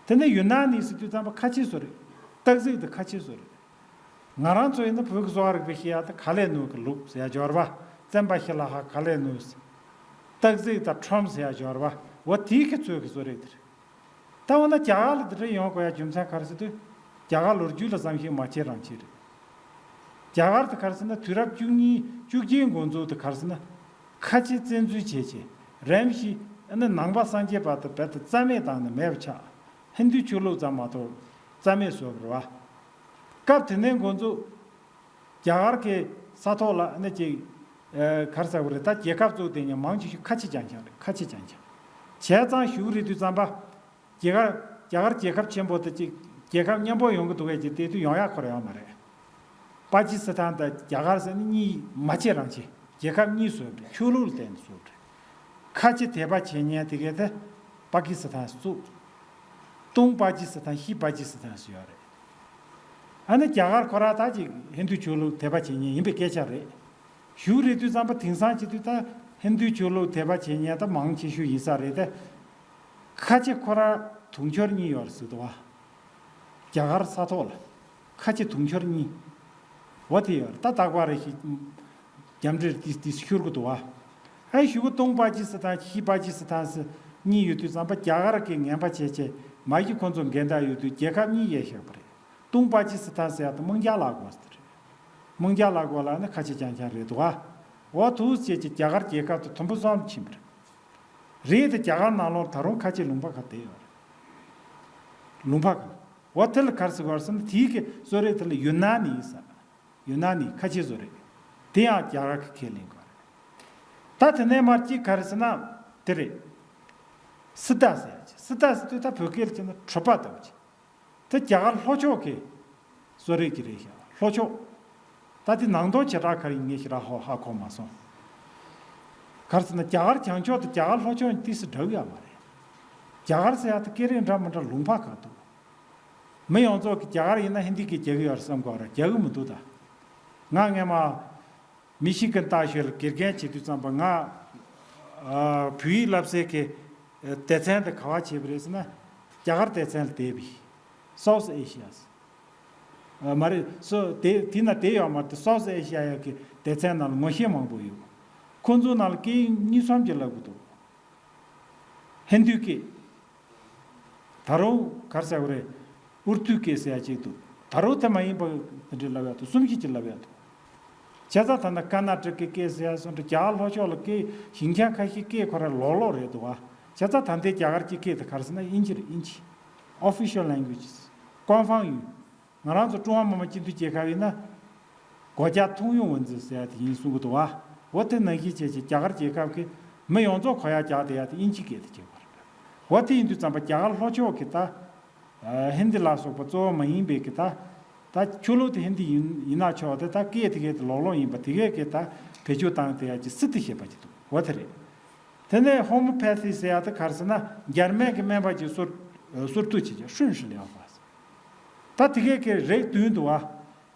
དེ་ནས་ཡུན་ནན་ནི་ཟེར་དུས་ཙམ་པ་ཁ་ཆེ་བཟོ་རེད། སྟག་གཟིག་དེ་ཁ་ཆེ་བཟོ་རེད། ང་རང་ཚོ་ཡིན་ན་བོད་ཀྱི་གསོ་བ་རིག་པའི་ཤེས་ཡག་དེ་ག་ལེ་ནུ་གི་ལུག་ཟེར་ཡག་ཅིག་ཡོད་རེད་བ། བཙན་པ་ཤི་ལ་ཧ་ག་ལེ་ནུ། སྟག་གཟིག་དང་ཁྲོམ་ཟེར་ཡག་ཅིག་ཡོད་རེད་བ། འོ་དེའི་ཁྱེད་ཚོའི་གི་བཟོ་རིག་དེ་རེད། ད་འོ་ན་རྒྱ་གར་ལ་དེ་འདྲ་ཡོང་དགོས་ཡག་རྒྱུ་མཚན་ག་རེ་ཟེར་དུས། རྒྱ་གར་ལོ་རྒྱུས་ལ་བསམ་ཤེས་མ་བྱས་རང་བྱས་རེད། རྒྱ་གར་དེ་ག་རེ་ཟེར་ན་དུས་རབས་བཅུ་གཉིས་བཅུ་གཅིག་འགོ་འཛུགས་དེ་ག་རེ་ཟེར་ན། ཁ་ཆེ་བཙན་འཛུལ་བྱས་བྱས་རིམ་བཞིན་ཨ་ནི་ནང་པ་སངས་རྒྱས་པ་དེ་རྦད་དེ་རྩ་མེད་བཏང་ནས་མེད་པ་ཆགས། ཧིན་རྡུའི་ཆོས་ལུགས་ཙམ་མ་གཏོགས་རྩ་མེད་བཟོས་པ་རེད་བ། སྐབས་དེ་ནས་འགོ་འཛུགས། རྒྱ་གར་གྱི་ས་ཐོག་ལ་ཨ་ནི་ཅིག་ཨ་ག་རེ་ཟེར་དགོས་རེད། ད་རྒྱལ་ཁབ་བཙུགས་བསྡད་མཁན་མང་ཆེ་ཤོས་ཁ་ཆེ་རྐྱང་རྐྱང་རེད། ཁ་ཆེ་རྐྱང་རྐྱང་། བྱས་ཙང་གཞུག་རེད་དུས་ཙམ་པ། རྒྱ་གར་རྒྱ་གར་རྒྱལ་ཁབ་ཆེན་པོ་དེ་ཅིག་རྒྱལ་ཁབ་མཉམ་པོ་ཡོང་གི་འདུག་གས་ཅིག་བལྟས་དུས་ཡོང་ཡག་ཁོ་རང་ཡོད་མ་རེད། པ་ཀི་སི་ཐན་དང་རྒྱ་གར་ཟེར་ནི་གཉིས་མ་བྱེད་རང་བྱེད། རྒྱལ་ཁབ་གཉིས་བཟོས་པ་རེད། ཆོས་ལུགས་ལ་བརྟེན་ནས་བཟོས་པ་རེད། ཁ་ཆེ་དད་པ་བྱེད་མཁན་དེ་གས་དེ་པ་ཀི་སི་ཐན་བཙུགས། ཏུང་པ་ཀི་སི་ཐན་ཤི་པ་ཀི་སི་ཐན་ཟེར་ཡོད་རེད། ཨ་ནི་རྒྱ་གར་ཁོ་རང་ད་ཅིག་ཧིན་རྡུ་ཆོས་ལུགས་དད་པ་བྱེད་མཁན་ཡིན་པའི་སྐད་ཆ་རེད། གཞུག་རེད་དུས་ཙམ་པ་དེང་སང་བྱེད་དུས་ད་ཧིན་རྡུ་ཆོས་ལུགས་དད་པ་བྱེད་མཁན་ད་མང་ཆེ་ཤོས་ཡིན་ས་རེད་དེ། ཁ་ཆེ་ཁོ་རང་དུང་ཕྱུར་གཉིས་ཡོད་རེད་ཟེར་འདུག་བ། རྒྱ་གར་ས་ཐོག་ལ་ཁ་ཆེ་དུང་ཕྱུར་གཉིས། འོ་དེ་ཡོད་རེད། ད་རྟག་པར་རེ་ཞིག་རྒྱ་འབྲེལ་ཏི་ཏི་ཤུར་གི་འདུག་བ། ཨ་ཞུ་གི་ཏུང་པ་ཅི་སི་ཐན་ཤི་པ་ཅི་སི་ཐན་སི་གཉིས་ཡོད་དུས་ཙམ་པ་རྒྱ་གར་གི་ངན་པ་བྱས་བྱས་མ་གཞི་ཁོ་ཚོ་འགལ་ཟླ་ཡོད་དུས་རྒྱལ་ཁབ་གཉིས་ཡས་བཞག་པ་རེད། ཏུང་པ་ཅི་སི་ཐན་ཟེར་ཡ་དེ་དམངས་རྒྱ་ལ་གོ་ཟེར་རེད། དམངས་རྒྱ་ལ་གོ་ལ་ནི་ཁ་ཆེ་རྐྱང་རྐྱང་རེད་འདུག་བ། འོ་ཐུགས་རྗེ་ཆེ་རྒྱ་གར་རྒྱལ་ཁབ་དེ་དུམ་བུ་གསུམ་ཕྱིན་པ་རེད། རེད་དེ་རྒྱ་གར་ནང་ལོགས་ད་རུང་ཁ་ཆེ་ལུང་པ་ཁག་བསྡད་ཡོད་རེད། ལུང་པ་ཁག་འོ་དེ་ལ་ག་རེ་ཟེར་དགོས་རེད་ཟེར་ན་དེའི་གི་བཟོ་རིག་དེ་ལ་ཡུན་ནན་ནི་ཡིན་ས། ཡུན་ནན་ནི་ཁ་ཆེ་བཟོ་རིག་དེ་ཡང་རྒྱ་གར་གི་ཁས་ལེན་དགོས་རེད། ད་དེ་ནས་མར་གཅིག་ག་རེ་ཟེར་ན་དེ་རེད། སི་ཏཱ་ཟེར་ཡ་ཅིག་སི་ཏཱ་ཟེར་དུས་ད་བོད་སྐད་ལ་བྱས་ན་གྲུབ་པ་ལྟ་བུ་ཅིག་དེ་རྒྱ་གར་ལྷོ་ཕྱོགས་ཀྱི་བཟོ་རིག་ཅིག་རེད་ཤག་ལྷོ་ཕྱོགས། ད་དེ་ནང་དོན་བྱེ་བྲག་ག་རེ་ཡིན་ངས་ཞེ་དྲག་ཧ་ཧ་གོ་མ་སོང་། ག་རེ་ཟེར་ན་རྒྱ་གར་བྱང་ཕྱོགས་དང་རྒྱ་གར་ལྷོ་ཕྱོགས་ཏོག་ཙམ་འདྲ་གི་ཡོད་མ་རེད། རྒྱ་གར་ཟེར་ཡ་དེ་སྐད་རིགས་འདྲ་མི་འདྲ་ལུང་པ་ཁག་འདུག་མི་ཡོངས་རྫོགས་ཀྱིས་རྒྱ་གར་ཡིན་ན་ཧིན་དི་སྐད་རྒྱག་གི་ཡོད་རེད་བསམ་གི་ཡོད་རེད། རྒྱག་གི་མི་འདུག་ད། ང་སྔས་མ་མི་ཤི་གན་ལྟ་ཞོལ་དགེ་རྒན་བྱེད་དུས་ཙམ་པ་ང་ཨ་བོད་ཡིག་བསླབ་སའི་གི་སྡེ་ཚན་དེ་ག་པར་བྱས་པ་རེད་ཟེར་ན་རྒྱ་གར་སྡེ་ཚན་ལ་བསྡད་པ་ཡིན། South Asia། ཨ་མ་རེད། སོ་དེ་དེ་ན་བསྡད་ཡོད་མ་རེད། South Asia ཡ་གི་སྡེ་ཚན་ནང་ལ་ངོ་ཤེས་མང་པོ་ཡོད། ཁོང་ཚོའི་ནང་ལ་སྐད་ཡིག་གཉིས་གསུམ་ཅིག་བསླབ་གི་འདུག་ཧིན་རྡུའི་སྐད། ད་རུང་ག་རེ་ཟེར་དགོས་རེད། ཨུར་དུའི་སྐད་ཟེར་ཡ་གཅིག་འདུག་ད་རུང་དེ་མ་ཡིན་པ་དེ་འདྲའི་བསླབ་ཡ་འདུག་གསུམ་བཞི་ཅིག་བསླབ་ཡ་འདུག་བྱས་ཙང་ད་ལྟ་ཀར་ནཱ་ཊ་ཀའི་སྐད་ཟེར་ཡ་སོགས་འདྲ་རྒྱ་གར་ལྷོ་ཕྱོགས་ལ་སྐད་ཞིང་ཆ་ཁ་ཤས་སྐད་ཁོ་རང་ལོགས་ལོགས་རེད་འདུག་བ། བྱས་ཙང་ད་ལྟའི་རྒྱ་གར་གྱི་སྐད་དེ་ག་རེ་ཟེར་ན་དབྱིན་ཇི་རེད། དབྱིན་ཇི། Official languages།官方语། ང་རང་ཚོ་ཀྲུང་ཧྭ་མི་དམངས་སྤྱི་མཐུན་རྒྱལ་ཁབ་ཡིན་ན། 国家通用文字ཟེར་ཡ་དེ་ཡིན་གསུང་གི་འདུག་བ། འོ་དེ་ནང་བཞིན་བྱས་བྱས་རྒྱ་གར་རྒྱལ་ཁབ་ཀྱི་མི་ཡོངས་རྫོགས་གོ་ཡ་རྒྱག་བསྡད་ཡ་དེ་དབྱིན་ཇིའི་སྐད་དེ་བྱེད་དགོས་རེད། འོ་དེ་ཡིན་དུས་ཙམ་པ་རྒྱ་གར་ལྷོ་ཕྱོགས་ཀྱི་ད། ཧིན་དི་ལ་སོགས་པ་གཙོ་བོ་མ་ཡིན་པའི་གི་ད། ད་ཆོས་ལུགས་དེ་ཧིན་དི་ཡིན་ཡིན་ན་ཆོག་དེ་ད་སྐད་དེ་གའི་དེ་ལོག་ལོག་ཡིན་པ་དེ་གའི་གི་ད་བེད་སྤྱོད་བཏང་དེ་ཡ་ཅིག་སི་ཏི་ཞེས་པ་ཅིག་འདུག་འོ་དེ་རེད། དེ་ནས་ཧོ་མོ་ཕེ་ཐི་ཟེར་ཡ་དེ་ག་རེ་ཟེར་ན་འཇར་མན་གྱི་སྨན་པ་ཅིག་གསོ་གསོ་བཏུབ་བྱེད་ཀྱི་ཧྲུན་ཧྲི་ལེའོ་ཧྥ། ད་དེ་གའི་གི་རིགས་བདུན་འདུག་བ།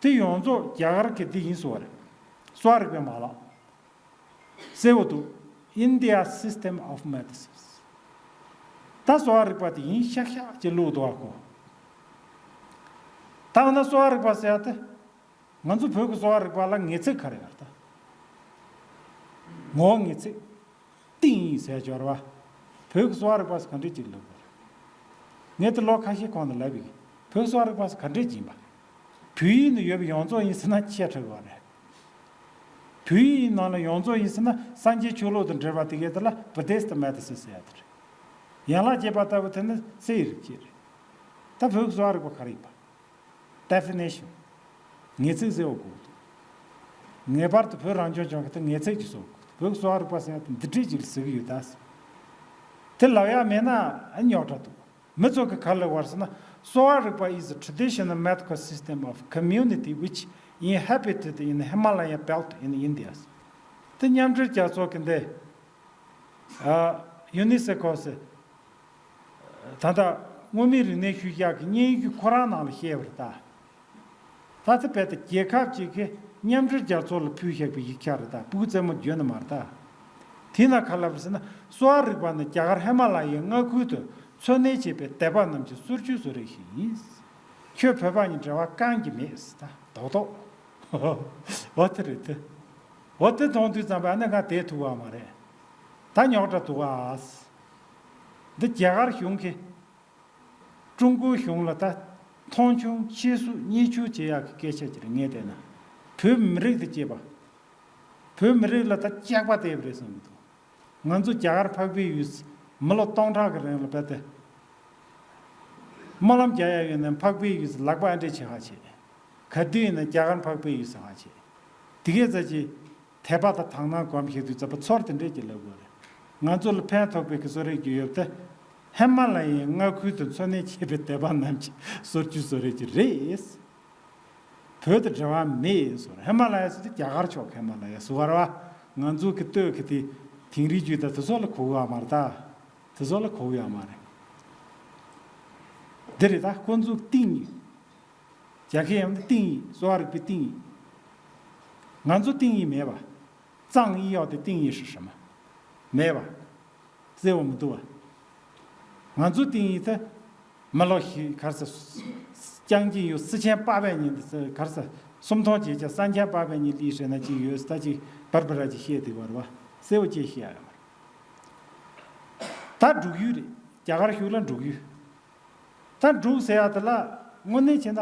དེ་ཡོངས་རྫོགས་རྒྱ་གར་གི་དེ་ཡིན་ཟེར་བ་རེད། གསོ་བ་རིག་པའི་མ་ལག་གསལ་བོ་འདུག India System of Medicines། ད་གསོ་བ་རིག་པ་དེ་ཡིན་ཤག་ཤག་ཅེས་བླུགས་འདུག་བ་ཁོ། ད་འོ་ན་གསོ་བ་རིག་པ་ཟེར་ཡ་དེ། ང་ཚོ་བོད་ཀྱི་གསོ་བ་རིག་པ་ལ་ངེས་ཚིག་ག་རེ་ཡོད་ད། ངོ་བོ་ངེས་ཚིག་གཏིང་ཡིན་ཟེར་སྦྱོར་བ། བོད་ཀྱི་གསོ་བ་རིག་པ་སུ་ག་འདྲས་ཅིག་ལབ་དགོས་རེད། ངས་དེ་ལོ་ཁ་ཤས་གོང་དུ་ལབ་ཡིན། བོད་གསོ་བ་རིག་པ་སུ་ག་འདྲས་ཡིན་པ། བོད་ཡིག་ནང་ཡོད་པ་ཡོངས་རྫོགས་ཡིན་ཟེར་ན་ཆེ་དྲགས་པ་རེད། བོད་ཡིག་ནང་ལ་ཡོངས་རྫོགས་ཡིན་ཟེར་ན་སངས་རྒྱས་ཆོས་ལུགས་དང་འབྲེལ་བ་དེ་གའི་དེ་ལ་བུ་དིསྟ་མེ་ཐི་སིན་ཟེར་ཡ་དེ་རེད། ཡན་ལག་བརྒྱད་པ་ལྟ་བུ་དེ་ནི་རྩེ་ཡི་རིགས་ཅིག་རེད། ད་བོད་ཀྱི་གསོ་བ་རིག་པ་ག་རེ་ཡིན་པ། Definition། ངེས་ཚིག་ཟེར་བ་གོ། ངེས་པར་དུ་བོད་རང་སྐྱོང་ལྗོངས་ཀྱི་ངེས་ཚིག་ཅིག་བཟོ་དགོས། བོད་ཀྱི་གསོ་བ་རིག་པ་ཟེར་ཡ་དེ་འདི་འདྲས་ཅིག་ལ་ཟེར་གྱི་ཡོད་ད། དེ་ལབ་ཡ་མེད་ན་ཨ་རྙོག་དྲ་འདུག་མི་ཚོ་གི་ག་ལབ་བར་ཟེར་ན་གསོ་བ་རིག་པ is a traditional medical system of community which inhabited in Himalaya belt in India། དེ་མཉམ་འབྲེལ་རྒྱལ་ཚོགས་ཀྱི་འདི། ཨ། ཡུ་ནི་སེ་ཁོ་ཟེར། ད་ལྟ་མངོན་མིན་རིག་གནས་ཤུལ་བཞག་གི་སྙན་ཞུ་ཁོ་རང་ནང་ལ་བཤད་པ་རེད་ད། ད་ལྟ་བལ་ཏེ་རྒྱལ་ཁབ་ཅིག་གིས་མཉམ་འབྲེལ་རྒྱལ་ཚོགས་ལ་ཕུལ་བཞག་པའི་ཡིག་ཆ་རེད་ད། སྤུ་གུ་རྩེད་མོ་འཇོན་ནི་མ་རེད་ད། དེས་ན་ག་ལབ་རེད་ཟེར་ན་གསོ་བ་རིག་པ་ནི་རྒྱ་གར་ཧི་མ་ལ་ཡའི་མངའ་ཁུལ་དུ་འཚོ་གནས་བྱེད་པའི་དད་པ་རྣམས་ཀྱི་སོར་ཆུད་བཟོ་རིག་ཞིག་ཡིན། ཁྱོད་བོད་པ་ཉིད་འབྲེལ་བ་རྐང་གཅིག་མེད་ཟེར་ད་རྡོག་རྡོག་འོ་དེ་རེད་དེ། འོ་དེ་མཐོང་དུས་ཙམ་པ་ཨ་ནི་ང་དེ་ཐུག་པ་མ་རེད། ད་རྙོག་དྲ་འདུག་ཨ། འདི་རྒྱ་གར་གཞུང་གིས་ཀྲུང་གོའི་གཞུང་ལ་ད་མཐོང་ཆུང་ཆེ་སུ་གཉེན་ཆུང་བྱེད་ཡག་གི་སྐད་ཆ་ཅིག་རེད་ངས་བལྟས་ན། བོད་མི་རིགས་དང་བཅས་པ། བོད་མི་རིགས་ལ་ད་སྐྱག་པ་བལྟས་པ་རེད་བསམ་གྱི་འདུག་ང་ཚོ་རྒྱ་གར་འཕགས་པའི་ཡུལ་མི་ལོ་སྟོང་ཕྲག་གི་རིང་ལ་བལྟས་ཏེ། སྨོན་ལམ་རྒྱག་ཡ་ཡོད་ན་འཕགས་པའི་ཡུལ་ལག་པ་ཨ་འདྲས་བྱེད་ཧ་བྱེད། ག་དུས་ཡིན་ན་རྒྱ་གར་འཕགས་པའི་ཡུལ་ཟེར་ཧ་བྱེད། དེ་གས་ཙམ་གྱིས་དད་པ་དང་དག་སྣང་སྒོམ་ཞིག་དུས་ཙམ་པ་ཚོར་དེ་འདྲས་ཀྱི་ལབ་དགོས་རེད། ང་ཚོ་ལ་ཕན་ཐོགས་པའི་གི་གསོ་རིག་ཅིག་ཡོད་དེ། ཧི་མ་ལ་ཡའི་མངའ་ཁུལ་དུ་འཚོ་གནས་བྱེད་པའི་དད་པ་རྣམས་ཀྱི་སོར་ཆུད་བཟོ་རིག་ཅིག་རེད། བོད་དང་འབྲེལ་བ་མེད་ཟེར། ཧི་མ་ལ་ཡ་ཟེར་དུས་རྒྱ་གར་ཕྱོགས་ཧི་མ་ལ་ཡ་ཟེར་བ་རེད་བ། ང་ཚོ་གི་སྟོད་གི་དེ་དིང་རི་རྒྱུད་དང་དེ་ཚོ་ལ་གོ་གི་ཡོད་མ་རེད་ད། དེ་ཚོ་ལ་གོ་གི་ཡོད་མ་རེད། འདི་རེད་ད་ཁོ་ཚོ་གཏིང་ནས། རྒྱ་སྐད་ཡང་ན་ཏིང་ཡིག་གསོ་བ་རིག་པའི་ཏིང་ཡིག་ང་ཚོ་ཏིང་ཡིག་མེད་པ། ཙང་ཡིག་ཡོད་དེ་ཏིང་ཡིག་ཧྲི་ཧྲི་མ། མེད་པ། གསལ་བོ་མི་འདུག་བ། ང་ཚོ་ཏིང་ཡིག་ད་མི་ལོ་ཞིག་གར་ས་རྐྱང་གཅིག་ཡོད། སི་ཆེན་པ་བས་ཉིན་དེ་གར་ས་སུམ་སྟོང་བརྒྱད་བརྒྱ་སང་ཆེན་པ་བས་ཉིན་ལི་ཧྲེ་ན་གཅིག་ཡོད་ས་ད་གཅིག་བར་བར་གཅིག་བཤད་དེ་བར་བ་གསལ་བོ་ཅིག་བཤད་ཡ་ཡོད་མ་རེད། ད་འབྲུག་ཡུལ་རེད། རྒྱ་གར་གཞུག་ལ་འབྲུག་ཡུལ། ད་འབྲུག་ཟེར་ཡ་དེ་ལ་དངོས་གནས་བྱས་ན་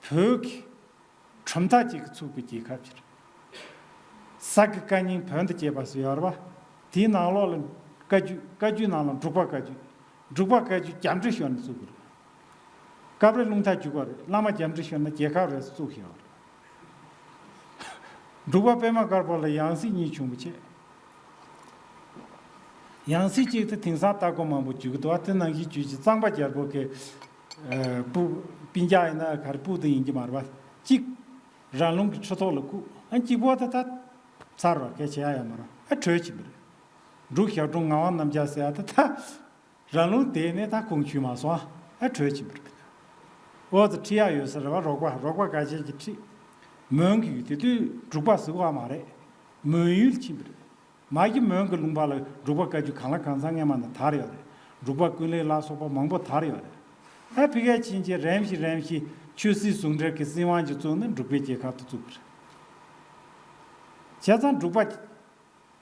བོད་ཀྱི་གྲུབ་མཐའ་གཅིག་གིས་ཚུགས་པའི་རྒྱལ་ཁབ་ཅིག་རེད། ས་དགེ་བཀའ་རྙིང་བོན་དང་བཅས་པ་ཟེར་ཡོད་རེད་པ། དེའི་ནང་ལོགས་ལ་བཀའ་བརྒྱུད། བཀའ་བརྒྱུད་ནང་ལ་འབྲུག་པ་བཀའ་བརྒྱུད། འབྲུག་པ་བཀའ་བརྒྱུད་རྒྱ་འབྲི་ཤོར་ནས་བཙུགས་པ་རེད། སྐབས་རེ་རླུང་རྟ་རྒྱུག་པ་རེད། བླ་མ་རྒྱ་འབྲི་ཤོར་ན་རྒྱལ་ཁབ་རེད་བཙུགས་ཤོར་བ་རེད། འབྲུག་པ་པད་མ་དཀར་པོ་ལ་ཡང་སྲིད་གཉིས་བྱུང་བ་བྱས། ཡང་སྲིད་གཅིག་དེ་དེང་སང་ལྟ་སྒོ་མང་པོ་བརྒྱུད་ཀྱི་འདུག་བ། དེ་ནང་བཞིན་བརྒྱུད་ཀྱི་གཙང་པ་རྒྱལ་པོ་གི་ཨ་སྤུ། སྤུན་ཀྱག་ཡིན་ན་ག་རེ་སྤུ་དེ་ཡིན་གྱི་མ་རེད་བ། གཅིག་རང་ལུང་གི་ཁྲི་ཐོག་ལ་བཀུག་ཨ་གཅིག་པོ་དེ་ད་ཚར་བ་གལ་ཆེ་ཡ་ཡོད་མ་རེད། ཨ་བྲོས་ཕྱིན་པ་རེད། འབྲུག་ཞབས་དྲུང་ངག་དབང་རྣམ་རྒྱལ་ཟེར་ཡ་དེ་ད། རང་ལུང་དེ་ནས་ད་ཁུངས་འཁྱོལ་མ་སོང་ཨ་བྲོས་ཕྱིན་པ་རེད། འོ་ཙི་ཁྲིད་ཡག་ཡོད་ས་རེད་བ། རོགས་པ་རོགས་པ་ག་ཅན་གྱི་ཁྲིད། མོན་གྱི་ཡུལ་དེ་དུས་འབྲུག་པ་ཟེར་བ་མ་རེད། མོན་ཡུལ་ཕྱིན་པ་རེད། མ་གཞི་མོན་གྱི་ལུང་པ་ལ་འབྲུག་པ་བཀའ་བརྒྱུད་གང་ལ་གང་འཚམ་སྔས་མ་ནས་དར་ཡོད་རེད། འབྲུག་པ་ཀུན་ལེགས་ལ་སོགས་པ་མང་པོ་དར་ཡོད་རེད། ཨ་ཕ་གིར་ཕྱིན་རྗེས་རིམ་བཞིན་རིམ་བཞིན་ཆོས་སྲིད་ཟུང་འབྲེལ་གྱི་སྲིད་དབང་ཅིག་བཙུགས་ནས་འབྲུག་པའི་རྒྱལ་ཁབ་དེ་བཙུགས་པ་རེད། བྱས་ཙང་འབྲུག་པ།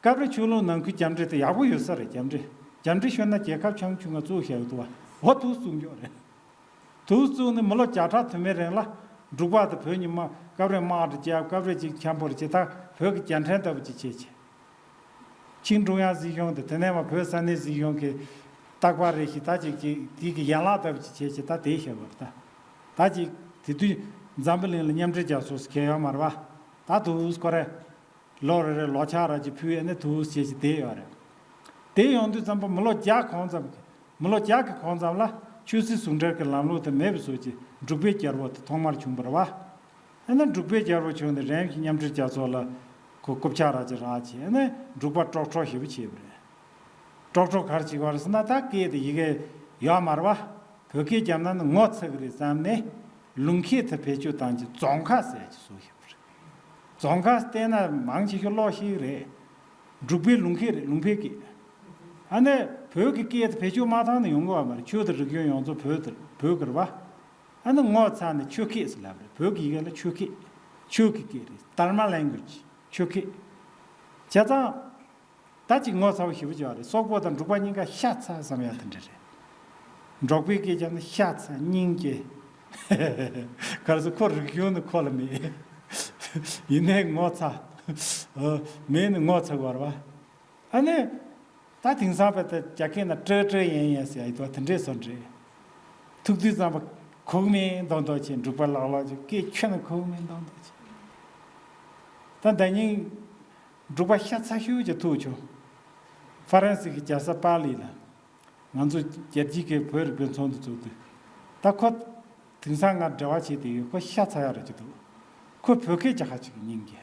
སྐབས་རེ་ཆོས་ལུགས་ནང་ཁུལ་རྒྱ་འདྲེ་དེ་ཡག་པོ་ཡོད་ས་རེད། རྒྱ་འདྲེ། རྒྱ་འདྲེ་ཤོར་ན་རྒྱལ་ཁབ་ཆུང་ཆུང་ང་བཙུགས་བཞག་ཡོད་འདུག་བ། འོ་དུ་བཙུགས་འགྱོག་རེད། དུ་བཙུགས་ནས་མི་ལོ་བརྒྱ་ཕྲག་དུ་མའི་རིང་ལ་འབྲུག་པ་དེ་བོད་ཉིད་མ། སྐབས་རེ་དམག་འདྲ་རྒྱབ། སྐབས་རེ་ཅིག་འཆམ་པོ་རེ་བྱེད། ད་བོད་ཀྱི་རྒྱལ་ཕྲན་ལྟ་བུ་ཅིག་བྱེད་བྱེད། ཆིང་ཀྲུང་དབྱང་སྲིད་གཞུང་དེ་དེ་ནས་མ་བོད་ས་གནས་སྲིད་གཞུང་གི་རྟག་པར་རེ་ཞིག་ད་ཅིག་ཅིག་དེ་གི་ཡན་ལག་ལྟ་བུ་ཅིག་བྱེད་བྱེད། ད་དེ་བཞག་པ་རེད། ད་ད་ཅིག་དེ་དུས་འཛམ་བུ་གླིང་ལ་མཉམ་འབྲེལ་རྒྱལ་ཚོགས་སུ་ཁེལ་ཡོད་མ་རེད་བ། ད་དུས་ཁོ་རེ། ལོ་རེ་རེ་ལོ་ཆག་ར་ཅིག་ཕུལ་ཡས་ནས་དུས་བྱས་ཅིག་བསྡད་ཡོད་རེད། དེ་ཡོང་དུས་ཙམ་པ་མི་ལོ་བརྒྱ་གོང་ཙམ་གྱི། མི་ལོ་བརྒྱ་གི་གོང་ཙམ་ལ་ཆོས་སྲིད་ཟུང་འབྲེལ་གྱི་ལམ་ལུགས་དེ་མེད་པའི་བཟོ་ཅིག་འབྲུག་པའི་རྒྱལ་པོ་དེ་ཐོག་མར་བྱུང་བ་རེད་བ། ཨ་ནི་འབྲུག་པའི་རྒྱལ་པོ་བྱུང་ནས་རིམ་བཞིན་མཉམ་འབྲེལ་རྒྱལ་ཚོགས་ལ་ཁོ་རྐུབ་ཆག་ར་ཅིག་རག་བྱས། ཨ་ནི་འབྲུག་པ་ཀྲོག་ཀྲོག་ཞེ་པོ་བྱས་པ་རེད། ཀྲོག་ཀྲོག་ག་རེ་བྱེད་ཀྱི་ཡོད་རེད་ཟེར་ན། ད་སྐད་དེ་ཡི་གེ་ཡོད་མ་རེད་བ། བོད་སྐད་རྒྱབ་ན་ནི་ངོ་ཚ་གི་རེད་བསམ་ནས་ལུང་ཁྱད་དེ་བེད་སྤྱོད་བཏང་རྗེས་རྫོང་ཁ་ཟེར་ཅིག་བཟོས་ཡོད་པ་རེད། རྫོང་ཁ་བལྟས་ན་མང་ཆེ་ཤོས་ཀློག་ཤེས་ཀྱི་རེད། འབྲུག་པའི་ལུང་ཁྱད་རེད། ལུང་པའི་སྐད། ཨ་ནི་བོད་ཀྱི་སྐད་དེ་བེད་སྤྱོད་མ་བཏང་ན་ཡོང་གི་ཡོད་མ་རེད། ཆོས་དང་རིག་གཞུང་ཡོངས་རྫོགས་བོད་དེ་བོད་ཀྱི་རེད་བ། ཨ་ནི་ངོ་ཚ་ནས་ཆོས་སྐད་ཟེར་ལབ་རེད། བོད་ཀྱི་ཡི་གེ་ལ་ཆོས་སྐད། ཆོས་ཀྱི་སྐད་རེད། དྷརྨ་ལེང་གུ་ཨེཇ། ཆོས་སྐད། བྱས་ཙང་། ད་ཅིག་ངོ་ཚ་བོ་ཞེ་པོ་ཅིག་ཡོད་རེད། སོག་པོ་དང་འབྲུག་པ་གཉིས་ཀ་ཤ་ཚ་བསམ་ཡ་དེ་འདྲ་རེད། འབྲོག་པའི་སྐད་ཆ་ནི་ཤ་ཚ་སྙིང་རྗེ། ག་རེ་ཟེར། ཁོ་རིག་གཞུང་ནི་ཁོ་ལ་མེད། ཡིན་ནའི་ངོ་ཚ། ཨོ། མེད་ནི་ངོ་ཚ་དགོས་རེད་བ། ཨ་ནི། ད་དེང་སང་བས་ད་རྒྱ་སྐད་ནང་ཀྲེ་ཀྲེ་ཡན་ཡན་ཟེར་ཡ་ཡོད་དོ། དེ་འདྲས་བཟོ་འདྲས། ཐུག་དུས་ཙམ་པ་ཁུག་མེད་མདོག་མདོག་བྱས། འབྲུག་པ་ལག་ལག་ཅིག་སྐད་ཁྱོན་ནས་ཁུག་མེད་མདོག་མདོག་བྱས། ད་ཟླ་ཉིན། འབྲུག་པ་ཤ་ཚ་ཤོས་ཅིག་ཐུག་བྱུང་། ཧྥ་རན་སི་གི་རྒྱལ་ས་པཱ་ལི་ལ། ང་ཚོ་རྒྱལ་སྤྱིའི་གི་བོད་རིག་པའི་ཚོགས་འདུ་བཙུགས་དུས། ད་ཁོ་དེང་སང་ང་འབྲེལ་བ་བྱས་བསྡད་ཡོད། ཁོ་ཤ་ཚ་ཡག་རེད་ཅིག་འདུག་ཁོ་བོད་སྐད་རྒྱག་ཁ་ཅིག་གི་སྙིང་རྗེ།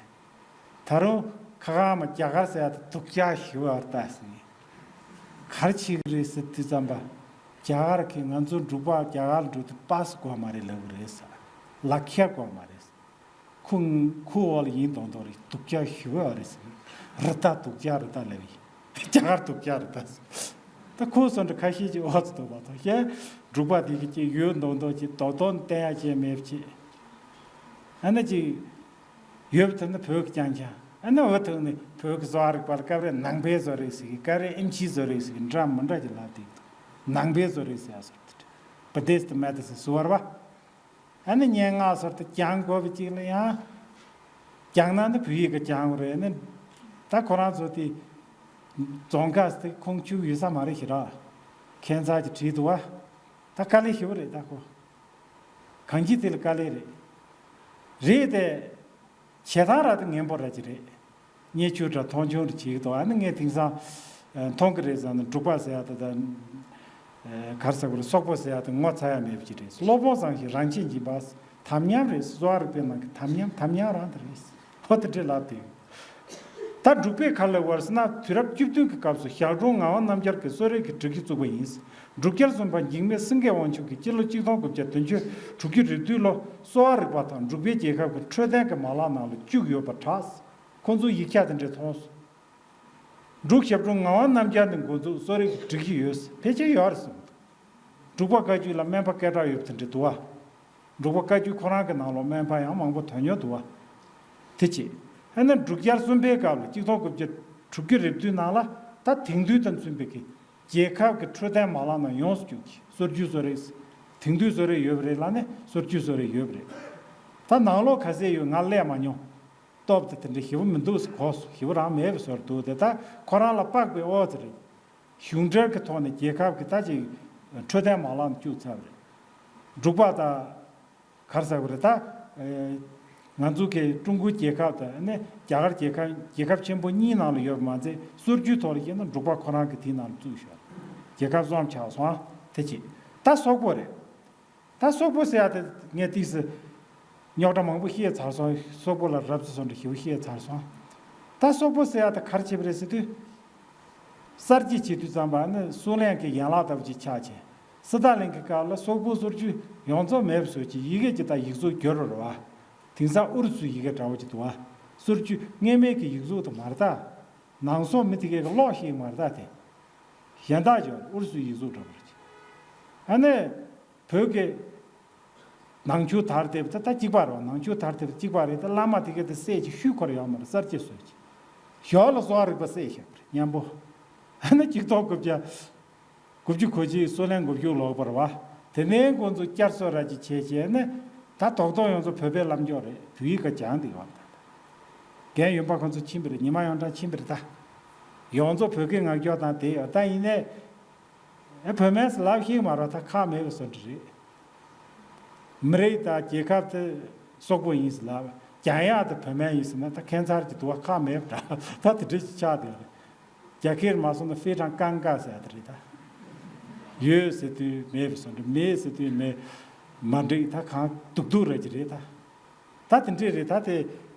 ད་རུང་ཁ་ཁ་མ་རྒྱ་གར་ཟེར་ཡ་དེ་སྡུག་ཅག་ཞེ་པོ་ཡོད་རེད་ད་ཟེར། ག་རེ་བྱེད་ཀྱི་རེད་ཟེར་དུས་ཙམ་པ། རྒྱ་གར་གྱིས་ང་ཚོ་འབྲུག་པ་རྒྱ་གར་ལ་འགྲོ་དུས་པཱ་སི་དགོས་མ་རེད་ལབ་ཀྱི་རེད་ཟེར། ལག་ཁྱེར་དགོས་མ་རེད་ཟེར། ཁོ་ཁོ་འོག་ལ་ཡིན་མདོག་མདོག་རེད། སྡུག་ཅག་ཞེ་པོ་ཡོད་རེད་ཟེར། རི་དྭགས་སྡུག་ཅག་རི་དྭགས་ལབ་ཡིན། རྒྱ་གར་སྡུག་ཅག་རི་དྭགས་ཟེར། ད་ཁོ་སོང་འདྲ་ཁ་ཤས་ཀྱིས་ཨོ་ཙི་འདུག་པ་དང་། ཤེས། འབྲུག་པ་དེ་གི་ཅིག་ཡོད་མདོག་མདོག་ཅིག་རྡོག་རྡོག་བསྟན་ཡ་ཅིག་མེད་པ་ཅིག་ཨ་ནི་ཅིག་ཡོད་པ་དེ་ནི་བོད་ཀྱི་རྐྱང་རྐྱང་། ཨ་ནི་འོ་དེ་ནི་བོད་ཀྱི་གསོ་བ་རིག་པ་ལ་སྐབས་རེ་ནང་པའི་བཟོ་རེད་ཟེར་གི། སྐབས་རེ་ཨེམ་ཆིའི་བཟོ་རེད་ཟེར་གི། འདྲ་མི་འདྲ་ཅིག་ལབ་བསྡད་འདུག་ནང་པའི་བཟོ་རེད་ཟེར་ཡ་བཟོ་རེད། བུ་དྷིསྟ་མེ་ཌི་སིན་ཟེར་བ་རེད་བ། ཨ་ནི་སྙན་ངག་ཟེར་དུས་སྦྱང་དགོས་པ་ཅིག་ལ་ཡང་། སྦྱང་ན་ནི་བོད་ཡིག་གིས་སྦྱང་དགོས་རེད། ཨ་ནི་ད་ཁོ་རང་ཚོ་དེ་རྫོང་ཁ་དེ་ཁུངས་འཁྱོལ་ཡོད་ས་མ་རེད་ཤི་ར། ཁྱད་མཚར་གྱི་བྲིས་འདུག་བ། ད་དཀའ་ལས་ཞེ་པོ་རེད་ད་ཁོ། གང་ཅི་དེ་ལ་དཀའ་ལས་རེད། རེད་དེ། བྱེད་སྟངས་ར་དེ་ངན་པོ་ར་ཅིག་རེད། བརྙས་བཅོས་འདྲ་མཐོང་ཆུང་རེ་བྱེད་ཀྱི་འདུག་ཨ་ནི་ངས་དེང་སང་། ཨ། མཐོང་གི་རེད་ཟེར་ན། འབྲུག་པ་ཟེར་ཡ་དེ་དང་། ཨ། ག་རེ་ཟེར་དགོས་རེད། སོག་པོ་ཟེར་ཡ་དེ་ངོ་ཚ་ཡ་མེད་པ་ཅིག་རེད། སློབ་དཔོན་བཟང་ཞིང་རང་ཆས་འཇིགས་པ། དམ་ཉམས་རེད། གསོ་བ་རིག་པའི་ནང་གི་དམ་ཉམས། དམ་ཉམས་རང་དེ་རེད། ཧོ། དེ་འདྲས་ལབ་དེ། ད་འབྲུག་པས་ག་རེ་ལབ་པ་རེད་ཟེར་ན། དུས་རབས་བཅུ་བདུན་གྱི་སྐབས་སུ་ཞག་གྲོང་ངག་དབང་རྣམ་རྒྱལ་གྱིས་གསོ་རིག་གི་སྒྲིག་གཞི་བཙུགས་པ་ཡིན། འབྲུག་རྒྱལ་གསུམ་པ་འཇིགས་མེད་སེང་གེ་དབང་ཕྱུག་གིས་སྤྱི་ལོ་གཅིག་སྟོང་དགུ་བརྒྱ་བདུན་ཅུ་དྲུག་ཅུ་རེ་བདུན་ལོ་གསོ་བ་རིག་པ་དང་འབྲུག་པའི་རྒྱལ་ཁབ་ཀྱི་འཕྲོད་བསྟེན་གྱི་མ་ལག་ནང་ལ་བཅུག་ཡོད་པར་གྲགས། ཁོ་ཚོས་ཡིག་ཆ་དེ་འདྲ་མཐོང་སོང་། འབྲུག་ཞབས་དྲུང་ངག་དབང་རྣམ་རྒྱལ་ནས་འགོ་འཛུགས་གསོ་རིག་གི་སྒྲིག་གཞི་ཡོད། ཕལ་ཆེར་ཡོད་རེད་གསུངས་འདུག་འབྲུག་པ་བཀའ་བརྒྱུད་ལ་སྨན་པ་སྐད་གྲགས་ཡོད་པ་དེ་འདྲ་འདུག་བ། འབྲུག་པ་བཀའ་བརྒྱུད་ཁོ་རང་གི་ནང་ལོགས་སྨན་པ་ཡང་མང་པོ་ཐོན་མྱོང་འདུག་བ། དེ་བྱས། ཨ་ནི་འབྲུག་རྒྱལ་གསུམ་པའི་སྐབས་ལ་གཅིག་སྟོང་དགུ་བརྒྱ་དྲུག་ཅུ་རེ་བདུན་ནང་ལ་ད་དེང་དུས་དང་མཐུན་པའི་གི་རྒྱལ་ཁབ་ཀྱི་འཕྲོད་བསྟེན་མ་ལག་ནང་ཡོངས་སུ་བཅུག་གི་སོ་བཅོས་གསོ་རིག་དེང་དུས་གསོ་རིག་ཡོད་པ་རེད་ལབ་ནས་སོ་བཅོས་གསོ་རིག་ཡོད་པ་རེད། ད་ནང་ལོགས་ག་ཚད་ཡོད་ང་སླེབས་མ་མྱོང་། སྟོབས་དེ་དེ་འདྲ་ཞེ་པོ་མི་འདུག་ཟེར་གོ་སོང་། ཞེ་པོ་རང་མེད་པའི་བཟོ་འདུག་དེ་ད་ཁོ་རང་ལ་དཔག་པའི་ཨོ་ཙི་རེད། གཞུང་འབྲེལ་གྱི་ཐོག་ནས་རྒྱལ་ཁབ་ཀྱི་ད་ཅིག་འཕྲོད་བསྟེན་མ་ལག་ནས་བཅུག་ཚར་བ་རེད། འབྲུག་པ་དང་ག་རེ་ཟེར་དགོས་རེད་ད། ཨེ། ང་ཚོ་གི་ཀྲུང་གོའི་རྒྱལ་ཁབ་དང་ནི་རྒྱ་གར་རྒྱལ་ཁབ་རྒྱལ་ཁབ་ཆེན་པོ་གཉིས་ནང་ལ་ཡོད་པ་མ་ཚད་སོ་བཅོས་ཐོག་ལ་བཤད་ན་འབྲུག་པ་ཁོ་རང་གི་དེའི་ནང་ལ་བཙུགས་ཤག་རྒྱལ་ཁབ་གསུམ་ཆགས་སོང་ཨ། དེ་ཅིག་ད་སོག་པོ་རེད། ད་སོག་པོ་ཟེར་ཡ་དེ་ངས་ཏིག་སེ་རྙོག་དྲ་མང་པོ་བཤད་ཚར་སོང་། སོག་པོ་ལ་རབ་ཙམ་སོང་འདྲ་ཞེ་པོ་བཤད་ཚར་སོང་། ད་སོག་པོ་ཟེར་ཡ་དེ་ག་རེ་བྱས་པ་རེད་ཟེར་དུས། གསར་བརྗེ་བྱེད་དུས་ཙམ་པ་ནི་སུའུ་ལེན་གྱི་ཡན་ལག་ལྟ་བུ་ཅིག་ཆགས་བྱས། སི་ཏཱ་ལིན་གྱི་སྐབས་ལ་སོག་པོ་སོ་བཅོས་ཡོངས་རྫོགས་མེད་པ་བཟོས་ཀྱི་ཡི་གེ་ཅིག་དང་ཡིག་གཟུགས་བསྒྱུར་བ་རེད་བ། དེང་སང་ཨུ་རུ་སུའི་ཡི་གེ་འདྲ་བོ་ཅིག་འདུག་བ། སོ་བཅོས་སྔོན་མའི་གི་ཡིག་གཟུགས་དེ་མ་རེད་ད། ནང་སོག་མི་དེ་གས་ཀྱི་ཀློག་ཤེས་མ་རེད་ད་དེ། གཞན་དག་ཅིག་ཨུ་རུ་སུའི་ཡིག་གཟུགས་འདྲ་བོ་རེད། ཨ་ནི། བོད་ཀྱི་ནང་ཆོས་དར་དེབ་དེ་ད་གཅིག་པ་རེད། ནང་ཆོས་དར་དེབ་གཅིག་པ་རེད། ད་བླ་མ་དེ་གས་དེ་སྲས་ཀྱི་ཤུལ་འཁོར་ཡོད་མ་རེད། གསར་བརྗེ་བཟོས་ཀྱི་ཞོར་ལ་གསོ་བ་རིག་པ་སྲས་བཞག་པ་རེད་མཉམ་པོ། ཨ་ནི་གཅིག་སྟོང་དགུ་བརྒྱ་དགུ་བཅུ་གོ་གཅིག་སུའུ་ལེན་འགོ་བཙུགས་ལོག་པ་རེད་བ། དེ་ནས་ཁོང་ཚོ་བསྐྱར་གསོ་ར་ཅིག་བྱས་བྱས་ནས་ད་རྡོག་རྡོག་ཡོངས་རྫོགས་བོད་པའི་ལམ་འཇོག་རེད། བོད་ཡིག་ག་སྦྱངས་བསྡད་ཡོད་རེད། རྒན་ཡུམ་པ་ཁོང་ཚོ་ཕྱིན་པ་རེད། ཉི་མ་ཡོངས་གྲགས་ཕྱིན་པ་རེད་ད། ཡོངས་རྫོགས་བོད་སྐད་ངག་སྐྱོར་དང་དེ་ཡོད་ད་ཡིན་ནས། ཨེ་བོད་སྨན་ཟེར་ལབ་ཤེས་མ་རེད་ད། ཁག་མེད་པའི་བཟོ་འདྲ་རེད། མི་རིགས་དང་རྒྱལ་ཁབ་དེ་སོག་པོ་ཡིན་ཟེར་ལབ། སྦྱང་ཡག་དེ་བོད་སྨན་ཡིན་ཟེར་ན་ད་ཁྱད་མཚར་གྱི་འདུག་བ། ཁག་མེད་པ་འདྲ་ད་དེ་འདྲ་ཞིག་ཆགས་བསྡད་རེད། རྒྱ་སྐད་མ་སོང་ན་ཧྥེ་ཀྲང་ཀང་ཀ་ཟེར་ཡག་དེ་རེད་ད། ཡོད་ཟེར་དུས་མེད་པའི་བཟོ་འདྲ། མེད་ཟེར་དུས་མེད། མ་འགྲིག་ད། གང་སྡུག་སྡུག་རེད་ཀྱི་རེད་ད། ད་དེ་འདྲས་རེད་ད། དེ་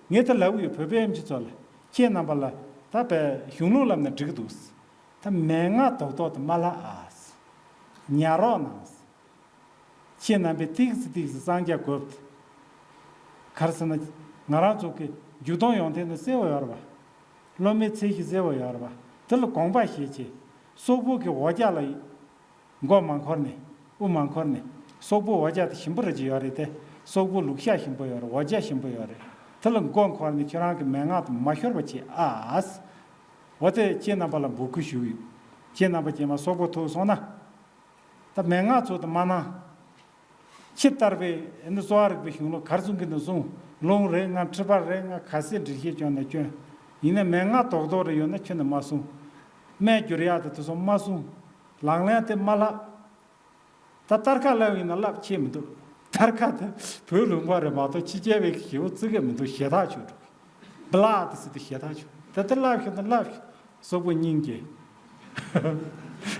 ངས་ད་ལབ་ཡོད། བོད་པའི་ཨེམ་ཆི་ཚོ་ལ། ཁྱེད་རྣམ་པ་ལ་ད་བས་གཞུང་ལུགས་ལབ་ན་འགྲིག་གི་འདུག་ད་མན་ངག་རྡོག་རྡོག་དེ་མ་ལབ་ཨ། ཉར་རོགས་གནང་། ཁྱེད་རྣམ་པས་ཏིག་ཙི་ཏིག་ཙི་གསང་རྒྱ་དགོས། ག་རེ་ཟེར་ན། ང་རང་ཚོ་གི་འཇུ་སྟོང་ཡོང་ཐེངས་ནི་གསལ་བོ་ཡོད་རེད་བ། སློབ་མའི་ཚད་གཞི་གསལ་བོ་ཡོད་རེད་བ། དེ་ལ་དགོངས་པ་བཞེས་བྱས། སོག་པོ་གི་འོ་ཇ་ལ་མགོ་མ་འཁོར་ནས། དབུ་མ་འཁོར་ནས། སོག་པོ་འོ་ཇ་དེ་ཞིམ་པོ་རེད་ཅེས་ཡོད་རེད་དེ། སོག་པོ་ལུག་ཤ་ཞིམ་པོ་ཡོད་རེད། འོ་ཇ་ཞིམ་པོ་ཡོད་རེད། དེ་ལ་མགོ་འཁོར་ནས་ཁྱོད་རང་གི་མན་ངག་དེ་མ་ཤོར་བ་བྱེད་ཨ། འོ་དེ་ཁྱེད་རྣམ་པ་ལ་འབོད་སྐུལ་ཞུ་གི་ཡོད། ཁྱེད་རྣམ་པ་རྗེས་མ་སོག་པོ་ཐུག་སོང་ན། ད་མན་ངག་ཚོ་དེ་མ་གནང་། ཕྱི་དར་བའི་ཨ་ནི་གསོ་བ་རིག་པའི་གཞུང་ལུགས་ག་རེ་གསུང་གི་འདུག་གསུང་། རླུང་རེད་ང་། མཁྲིས་པ་རེད་ང་། ག་ཚད་འགྲེལ་བཤད་སྐྱོན་ན་སྐྱོན། ཡིན་ནའི་མན་ངག་རྡོག་རྡོག་རེ་ཡོད་ན་ཁྱོན་ནས་མ་གསུང་། སྨན་བསྒྱུར་ཡག་དེ་དེ་ཚོ་མ་གསུང་། ལག་ལེན་དེ་མ་བསླབ། ད་སྟར་ཁ་བསླབ་ཡིན་ན་བསླབ་ཆེས་མི་འདུག་སྟར་ཁ་དེ་བོད་ལུང་པ་རེད་མ་གཏོགས་ཕྱི་རྒྱལ་བའི་ཞེ་པོ་བརྩི་གི་མི་འདུག་ཞེ་ཐག་ཆོད་འགྲོ། བླ་དེ་ཟེར་དུས་ཞེ་ཐག་ཆོད། ད་དེ་བསླབ་ཤོག་ད་བསླབ་ཤོག་སོག་པོ་སྙིང་རྗེ།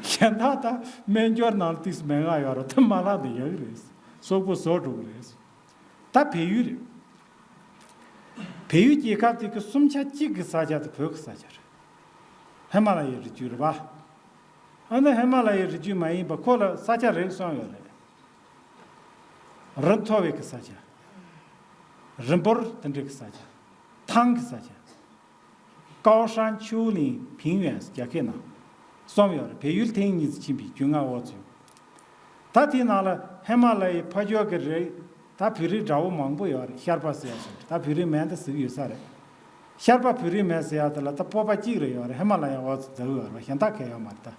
གཞན་དག་ད་སྨན་སྦྱོར་ནང་ལ་ཏིག་ཙམ་མན་ངག་ཡོད་རེད། ད་མ་བསླབ་ན་ཡག་གི་རེད། སོག་པོ་བཟོ་འགྲོ་གི་རེད། ད་བལ་ཡུལ་རེད། བལ་ཡུལ་རྒྱལ་ཁབ་དེ་གི་སུམ་ཆ་གཅིག་གི་ས་ཆ་དེ་བོད་ཀྱི་ས་ཆ་རེད། ཧི་མ་ལ་ཡའི་རི་རྒྱུད་རེད་པ། ཨ་ནི་ཧི་མ་ལ་ཡའི་རི་རྒྱུད་མ་ཡིན་པ་ཁོ་ལ་ས་ཆ་རེ་གསུམ་ཡོད་རེད། རི་མཐོ་བའི་གི་ས་ཆ། རི་འབོར་དེ་འདྲའི་གི་ས་ཆ། ཐང་གི་ས་ཆ། ཀའོ་ཧྲན་ཆུའུ་ལིང་ཕིང་ཡོན་རྒྱ་སྐད་ནང་གསུམ་ཡོད་རེད། བལ་ཡུལ་ཐེངས་གཉིས་སུ་ཕྱིན་པའི་རྒྱུས་མངའ་འོག་ཚུད། ད་དེའི་ནང་ལ་ཧི་མ་ལ་ཡའི་ཕ་ཕྱོགས་ཀྱི་རི། ད་བོད་རིགས་འདྲ་བོ་མང་པོ་ཡོད་རེད། ཤར་པ་ཟེར་ཡ་སོགས། ད་བོད་རིགས་མིང་དེ་ཟེར་གྱི་ཡོད་ས་རེད། ཤར་པ་བོད་རིགས་མིང་ཟེར་ཡ་དེ་ལ་ད་སྤོབས་པ་གཅིག་རེ་ཡོད་རེད། ཧི་མ་ལ་ཡའི་འོག་ཏུ་འཛུལ་ཡོད་རེད་པ། གཞན་དག་གང་ཡོད་མ་རེད་ད།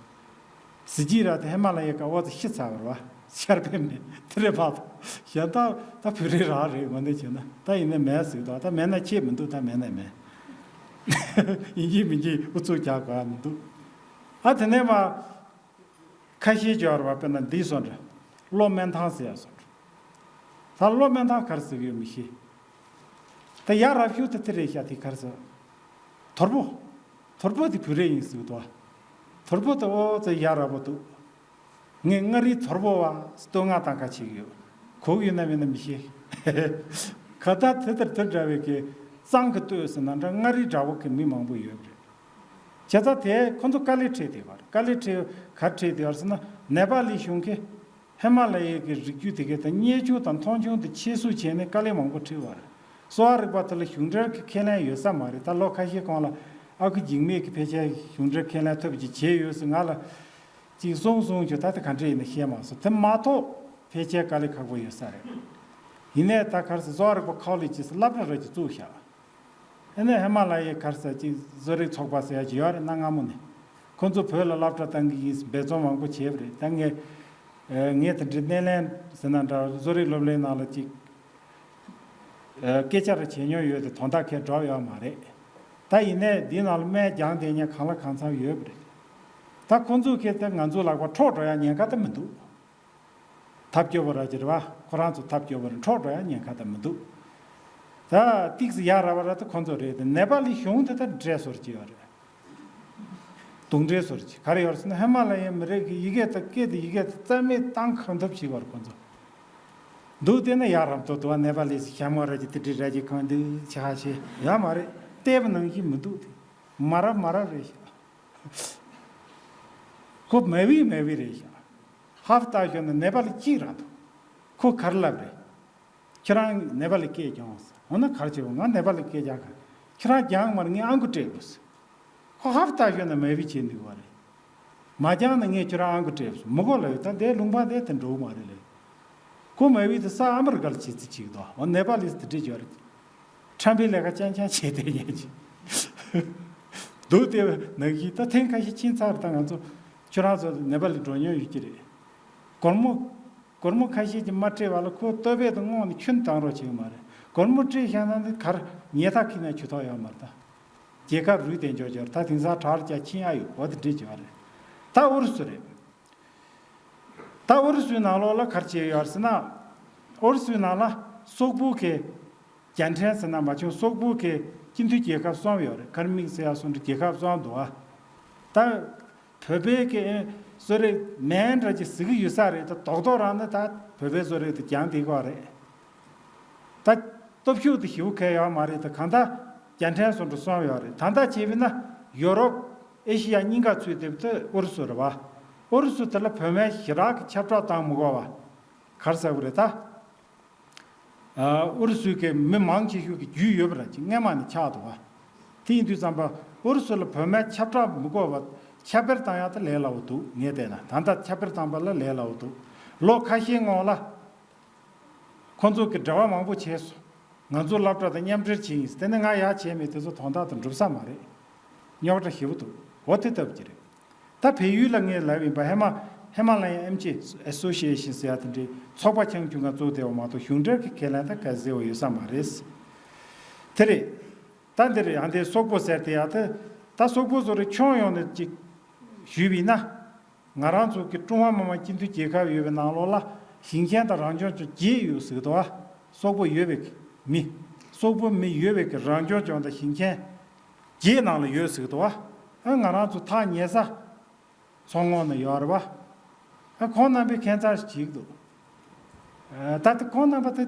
གཟི་བརྗིད་ར་དེ་ཧི་མ་ལ་ཡའི་སྐབས་འོག་ཏུ་ཤི་ཚར་བ་རེད་པ། ཤར་པའི་མིང་དེ་རེད་པ། གཞན་དག་ད་བོད་རིགས་རང་རེད། འོ་འདི་བྱས་ན་ད་ཡིན་ནའི་མིང་ཟེར་དོ། ད་མིང་ན་ཁྱད་མི་འདུག་ད་མིང་ན་མིང་ཡིན་གཅིག་མིན་གཅིག་ཨུ་ཚུགས་རྒྱག་དགོས་ཡ་མི་འདུག་ཨ་དེ་ནས་མ། ཁ་ཤས་ཀྱི་བར་བ་དཔེར་ན་འདི་སོགས་འདྲ། གློ་སྨན་ཐང་ཟེར་ཡ་སོགས་འདྲ། ད་གློ་སྨན་ཐང་ག་རེ་ཟེར་གི་ཡོད་མི་ཤེས། ད་ཡ་རབས་ཤོས་དེ་དེ་རེད་ཤག་དེ་ག་རེ་ཟེར། དོལ་པོ། དོལ་པོ་དེ་བོད་རིགས་ཡིན་ཟེར་གི་འདུག་དོལ་པོ་དེ་ཨོ་ཙི་ཡ་རབས་པོ་འདུག་ངས་མངའ་རིས་དོལ་པོ་བ་བསྟོད་བསྔགས་བཏང་ཁ་བྱེད་ཀྱི་ཡོད། གོ་གི་ཡོད་ན་མེད་ན་མི་ཤེས། ཁ་ད་དེ་ལྟར་དེ་འདྲ་བའི་གི་ གཙང་གི་སྟོད་ཟེར་ན་འདྲ། མངའ་རིས་འདྲ་བོ་གི་མི་མང་པོ་ཡོད་པ་རེད། བྱས་ཙང་དེ་ཁོ་ཚོ་དཀའ་ལས་འཕྲད་བསྡད་པ་རེད། དཀའ་ལས་འཕྲད། ག་རེ་འཕྲད་བསྡད་པ་རེད་ཟེར་ན། ནེ་པ་ལི་གཞུང་གིས་ཧི་མ་ལ་ཡའི་གི་རི་རྒྱུད་དེ་གའི་ད་མཉེན་ཆས་དང་མཐོང་ཆུང་དེ་ཆེད་བཟོ་བྱས་ནས་དཀའ་ལས་མང་པོ་འཕྲད་པ་རེད། གསོ་བ་རིག་པ་དེ་ལ་གཞུང་འབྲེལ་གྱི་ཁས་ལེན་ཡོད་ས་མ་རེད། ད་ལོ་ཁ་ཤས་གོང་ལ་ཨ་ཁུ་འཇིགས་མེད་ཀྱིས་ཕལ་ཆེར་གཞུང་འབྲེལ་ཁས་ལེན་ཐུབ་ཀྱི་བྱས་ཡོད་ཟེར་ང་ལ་ཅིག་གསུངས་སོང་། ཁྱོད་ད་ལྟ་ག་འདྲ་ཡིན་ན་ཤེས་མ་སོང་། དེ་མ་གཏོགས་ཕལ་ཆེར་དཀའ་ལས་ཁག་པོ་ཡོད་ས་རེད། ཡིན་ནའི་ད་ག་རེ་ཟེར། གསོ་བ་རིག་པ་ཁོ་ལེ་ཇི་ཟེར་སློབ་གྲྭ་རེ་ཅིག་བཙུགས་བཞག་ཨ་ནི་ཧི་མ་ལ་ཡའི་ག་རེ་ཟེར་ཅིག་བཟོ་རིག་ཚོགས་པ་ཟེར་ཡ་ཅིག་ཡོད་རེད། གནའ་སྔ་མོ་ནས་ཁོ་ཚོ་བོད་ལ་སློབ་གྲྭ་བཏང་གི་ཡིན་ཟེར་འབད་བརྩོན་མང་པོ་བྱས་པ་རེད། ད་ངས་ཨ་ངས་དེ་འདྲའི་སྣེ་ལེན་ཟེར་ན་འདྲ། བཟོ་རིག་སློབ་གླིང་ནང་ལ་ཅིག་ཨ་སྐད་ཆ་རེ་བྱས་མྱོང་ཡོད་དེ་དོན་དག་ཁས་འགྲོ་ཡོད་མ་རེད། ད་ཡིན་ནའི་འདི་ནང་ལ་སྨན་སྦྱངས་བསྡད་མཁན་གང་ལ་གང་འཚམ་ཡོད་པ་རེད། ད་ཁོ་ཚོ་གིས་ད་ང་ཚོ་ལག་པ་འཕྲོག་འགྲོ་ཡ་ཉེན་ཁ་ད་མི་འདུག་ཐབས་སྐྱོ་བོ་ར་ཅིག་རེད་བ། ཁོ་རང་ཚོ་ཐབས་སྐྱོ་བོ་རེད། འཕྲོག་འགྲོ་ཡ་ཉེན་ཁ་ད་མི་འདུག་ད་ཏིག་ཙི་ཡ་ར་བ་ར་ད་ཁོ་ཚོ་རེད་དེ། ནེ་པ་ལི་གཞུང་དེ་ད་འདྲེ་བཟོ་ར་ཅིག་ཡོད་རེད། གདོན་འདྲེ་བཟོ་ར་ཅིག་ག་རེ་ཡོད་རེད་ཟེར་ན། ཧི་མ་ལ་ཡའི་མི་རིགས་ཀྱི་ཡི་གེ་དང་སྐད་དང་ཡི་གེ་དེ་རྩ་མེད་བཏང་གང་ཐུབ་བྱེད་ཀྱི་ཡོད་རེད་ཁོ་ཚོ། འདུག་བལྟས་ན་ཡག་རབ་ཏོག་ཏོ་བ། ནེ་པ་ལི་ཞྭ་མོ་ར་ཅིག་དེ་འདྲའི་ར་ཅིག་གང་འདུག་ཆ་ཤས་ཡོད་མ་རེད། བལྟས་པ་ནང་བཞིན་མི་འདུག་དེ་མ་རབས་མ་རབས་རེད་ཤག་ཁོ་མ་བི་མ་བི་རེད་ཤག་ཧབ་ཏ་ཞོན་ན་ནེ་པ་ལི་གཅིག་རང་འདུག་ཁོ་ག་རེ་ལབ་རེད། ཁྱེད་རང་ནེ་པ་ལི་སྐད་སྦྱོངས་ཟེར། འོ་ན་ག་རེ་བྱེད་འོ། ང་ནེ་པ་ལི་སྐད་སྦྱང་ག་ཁྱེད་རང་སྦྱངས་མ་རེད། ངས་ཨང་ཀི་སྤྲད་དགོས་ཟེར། ཁོ་ཧབ་ཏ་ཞོན་ན་མ་བི་བྱེད་ནུས་པ་རེད། མ་སྦྱངས་ན་ངས་ཁྱེད་རང་ཨང་ཀི་སྤྲད་དགོས་ཟེར། མི་དགོས་ལབ་ཡོད། ད་དེ་ལུང་པ་དེ་དེ་འགྲོ་གི་མ་རེད་ལབ། ཁོ་མ་བི་དེ་ས་ཨ་མི་རི་ཀ་ལ་བྱེད་རྩིས་བྱེད་ཀྱི་འདུག་འོ་ནེ་པ་ལི་དེ་འདྲ་བྱས་རེད། ཁྲམ་པའི་ལས་ཀ་རྐྱང་རྐྱང་བྱས་བསྡད་མཁན་ཅིག་འདུག་དེ་ནང་བཞིན་ད་ཐེངས་ཁ་ཤས་ཕྱིན་ཚར། ད་ང་ཚོ་ཁྱོད་རང་ཚོ་ནེ་པ་ལི་འགྲོ་མྱོང་ཡོད་ཀྱི་རེད། སྒོར་མོ་སྒོར་མོ་ཁ་ཤས་ཀྱིས་མ་སྤྲད་པ་ལ་ཁོ་ལྟོ་ཕད་དུ་བསྔོགས་ནས་ཁྱོན་བཏང་རོགས་བྱེད་ཀྱི་མ་རེད། སྒོར་མོ་སྤྲད་བཞག་ན་ནི་གར་ཉལ་ཐ་ཁྱེར་ན་ཆུ་ཐོག་ཡོད་མ་རེད། ད་རྒྱལ་ཁབ་རུལ་བསྡད་འཇོག་འཇོག་ད་དེང་སང་དྲག་རྒྱ་ཕྱིན་ཨ་ཡོད། འོ་དེ་འདྲས་བྱས་པ་རེད། ད་ཨུ་རུ་སུ་རེད། ད་ཨུ་རུ་སུའི་ནང་ལོགས་ལ་ག་རེ་བྱས་ཡོད་རེད་ཟེར་ན། ཨུ་རུ་སུའི་ནང་ལ་སོག་པོ་གི་རྒྱལ་ཕྲན་ཟེར་ན་མ་བྱུང་། སོག་པོ་གི་སྤྱི་མཐུན་རྒྱལ་ཁབ་གསུམ་ཡོད་རེད། ཁ་རི་མིག་ཟེར་ཡ་སོགས་འདྲ་རྒྱལ་ཁབ་གསུམ་འདུག་ཨ། ད་བོད་པའི་གི་བཟོ་རིག་མིན་འདྲ་ཅིག་ཟེར་གི་ཡོད་ས་རེད། ད་རྡོག་རྡོག་རང་ནི་ད་བོད་པའི་བཟོ་རིག་དེ་སྦྱངས་བསྡད་ཀྱི་ཡོད་རེད། ད་སྟོབས་ཤུགས་དེ་ཞེ་པོ་གང་ཡང་ཡོད་མ་རེད། ད་གང་ལྟར་རྒྱལ་ཕྲན་སོགས་འདྲ་གསུམ་ཡོད་རེད། ད་ལྟ་བྱས་པས་ན་ཡོ་རོབ་ཨེ་ཤི་ཡ་གཉིས་ཀ་ཚུད་བསྡད་པ་དེ་ཨུ་རུ་སུ་རེད་བ། ཨུ་རུ་སུ་དེ་ལ་བོད་སྨན་ཞེ་དྲག་གི་ཁྱབ་བསྒྲགས་བཏང་མི་དགོས་པ་ག་རེ་ཟེར་དགོས་རེད་ད། ཨ་ཨུ་རུ་སུའི་གི་མི་མང་ཆེ་ཤོས་ཀྱི་རྒྱུས་ཡོད་པ་ར་ཅིག་སྔས་མ་ནས་ཆགས་འདུག་བ། དེ་ཡིན་དུས་ཙམ་པ་ཨུ་རུ་སུ་ལ་བོད་སྨན་ཁྱབ་བསྒྲགས་མི་དགོས་པ། ཁྱབ་སྤེལ་བཏང་ཡག་དེ་ལས་སླ་བོ་འདུག་ངས་བལྟས་ན། ད་ལྟ་ཁྱབ་སྤེལ་བཏང་པ་ལ་ལས་སླ་བོ་འདུག་ལོ་ཁ་ཤས་སྔོན་ལ་ཁོང་ཚོ་གི་འབྲེལ་བ་མང་པོ་བྱས་སོང་། ང་ཚོ་སློབ་གྲྭ་དང་མཉམ་འབྲེལ་བྱས་ཡིན། དེ་ནས་ང་ཡག་བྱས་མེད། དེ་ཚོ་དོན་དག་དང་འགྲུབ་ས་མ་རེད། རྙོག་དྲ་ཞེ་པོ་འདུག་འོ་དེ་ལྟ་བུ་ཅིག་རེད། ད་བལ་ཡུལ་ལ་ངས་ལབ་ཡིན་པ། ཧི་མ་ཧི་མ་ལ་ཡ་ཨེམ་ཆི་ཨེ་སོ་ཤི་ཨེ་ཤན་ཟེར་ཡ་དེ་འདྲའི་ཚོགས་པ་ཆུང་ཆུང་ང་བཙུགས་བསྡད་པ་མ་གཏོགས་གཞུང་འབྲེལ་གྱི་ཁས་ལེན་ད་ག་ཟེར་བ་ཡོད་ས་མ་རེད། དེ་རེད། ད་འདིར་ཡང་དེ་སོག་པོ་ཟེར་དེ་ཡ་དེ། ད་སོག་པོ་བཟོ་རིག་ཁྱོན་ཡོངས་ནས་ཅིག་ཞུས་པ་ཡིན་ན། ང་རང་ཚོ་གི་ཀྲུང་ཧྭ་མི་དམངས་སྤྱི་མཐུན་རྒྱལ་ཁབ་ཡོད་པའི་ནང་ལོགས་ལ་ཞིང་ཆེན་དང་རང་སྐྱོང་ལྗོངས་བརྒྱད་ཡོད་ཟེར་གི་འདུག་བ། སོག་པོ་ཡོད་པའི་མི། སོག་པོ་མི་ཡོད་པའི་གི་རང་སྐྱོང་ལྗོངས་དང་ཞིང་ཆེན་བརྒྱད་ནང་ལ་ཡོད་ཟེར་གི་འདུག་བ། ཨ་ང་རང་ཚོ་ཐག་ཉེ་ས་མཚོ་སྔོན་ན་ཡོད་རེད་བ། ཨ་ཁོང་རྣམ་པས་ཁྱད་མཚར་ཞིག་བྱེད་ཀྱི་འདུག་ཨ་ད་ལྟ་ཁོང་རྣམ་པ་དེ་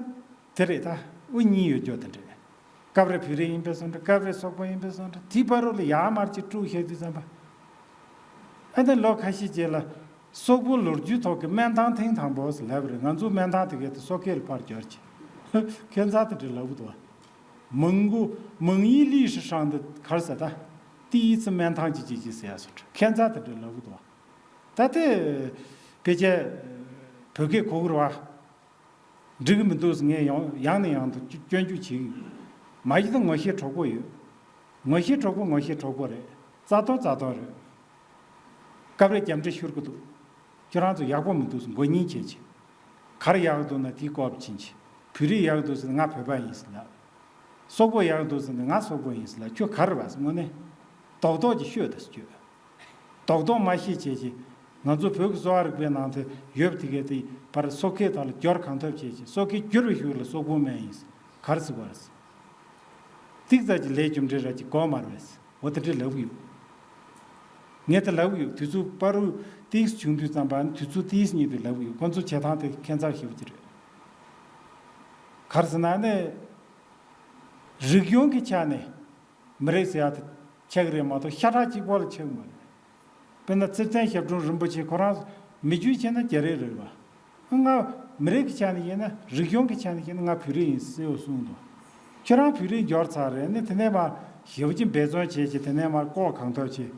དེ་རེད། ད་དབུ་གཉིས་ཡོད་རྒྱུ་དེ་འདྲ། སྐབས་རེ་བོད་རིགས་ཡིན་པས་སོང་འདྲ། སྐབས་རེ་སོག་པོ་ཡིན་པས་སོང་འདྲ། དེའི་བར་རོ་ལ་ཡར་མར་ཅིག་དཀྲུགས་བཤད་དུས་ཙམ་པ། ཨ་ནི་ལོ་ཁ་ཤས་རྗེས་ལ་སོག་པོ་ལོ་རྒྱུས་ཐོག་གི་སྨན་ཐང་ཐེངས་དང་པོ་ཟེར་ལབ་པ་རེད། ང་ཚོ་སྨན་ཐང་དེ་གའི་དེ་སོག་སྐད་ལ་ཕར་བསྒྱུར་བྱས། ཁྱད་མཚར་དེ་འདྲ་ལབ་གི་འདུག་བ། མང་པོ་མང་ཡིན་ལི་ཧྲི་ཧྲང་དེ་གར་ས་ད་ཏི་ཡི་ཙི་སྨན་ཐང་ཅི་ཅི་ཅི་ཟེར་ཡ་སོགས་ཁྱད་མཚར་དེ་འདྲ་ལབ་གི་འདུག་བ། ད་དེ་ཕལ་ཆེར་བོད་སྐད་གོ་གི་རེད་བ། འགྲིག་གི་མི་འདུག་ཟེར་ངས་ཡང་ཡང་ནས་ཡང་དུ་སྐྱོན་བརྗོད་བྱེད་ཀྱི་ཡོད། མ་གཞི་ད་ངོ་ཤེས་གྲོགས་པོ་ཡོད། ངོ་ཤེས་གྲོགས་པོ་ངོ་ཤེས་གྲོགས་པོ་རེད། རྩ་དོན་རྩ་དོན་རེད། སྐབས་རེ་རྒྱབ་འདྲེ་ཤོར་གི་འདུག་ཁྱོད་རང་ཚོ་ཡག་པོ་མི་འདུག་ཟེར་མགོ་སྙིང་བྱས་བྱས། ག་རེ་ཡག་འདུག་ན་དེའི་སྐོར་ཕྱིན་བྱས། བོད་རིགས་ཡག་འདུག་ཟེར་ན་ང་བོད་པ་ཡིན་ཟེར་ལབ། སོག་པོ་ཡག་འདུག་ཟེར་ན་ང་སོག་པོ་ཡིན་ཟེར་ལབ། ཁྱོད་ག་རེ་བ་ཟེར་དངོས་གནས། རྡོག་རྡོག་ཅིག་ཤོད་དང་ཤོད། རྡོག་རྡོག་མ་ཤེས་བྱས་ཀྱི། ང་ཚོ་བོད་ཀྱི་གསོ་བ་རིག་པའི་ནང་དུ་ཡོད་པ་དེ་གའི་དེ་བར་སོག་སྐད་དག་ལ་སྦྱོར་གང་ཐུབ་བྱས་ཀྱི། སོག་སྐད་བསྒྱུར་བའི་གཞུག་ལ་སོག་པོ་སྨན་ཡིན་ཟེར་ག་རེ་ཟེར་བ་རེད་ཟེར། ཏིག་ཙམ་གྱི་ལས་རྒྱུ་འབྲས་ར་ཅིག་གོ་མ་རེད་ཟེར། འོ་དེ་འདྲ་ལབ་ཀྱི་ཡོད། ངས་དེ་ལབ་ཀྱི་ཡོད། དུས་ཚོད་བར་དུ་ཏིག་བྱུང་དུས་ཙམ་པ་ནི་དུས་ཚོད་ཏིག་ཉིད་དུ་ལབ་ཀྱི་ཡོད། ཁོ་ཚོ་བྱེད་སྟངས་དེ་ཁྱད་མཚར་ཞེ་པོ་ཅིག་རེད། ག་རེ་ཟེར་ན་ནི། རིག་གཞུང་གི་ཆ་ནས་མི་རིགས་ཟེར་ཡ་དེ་ཆགས་རེད་མ་གཏོགས་ཤ་ཁྲག་གཅིག་པོ་ལ་ཆགས་མ་རེད། དཔེར་ན་ཚེ་བརྟན་ཞབས་དྲུང་རིན་པོ་ཆེ་ཁོ་རང་མི་རྒྱུད་བྱས་ན་རྒྱ་རིགས་རེད་བ། ང་མི་རིགས་ཀྱི་ཆ་ནས་བཤད་ན་རིག་གཞུང་གི་ཆ་ནས་བཤད་ན་ང་བོད་རིགས་ཡིན་གསལ་བོ་གསུངས་འདུག་ཁྱོད་རང་བོད་རིགས་འབྱོར་ཚར་རེད་ནི་དེ་ནས་མར་ཞེ་པོ་ཅིག་འབད་བརྩོན་བྱས་ཀྱི་དེ་ནས་མར་ལྐོག་གང་ཐུབ་བྱས།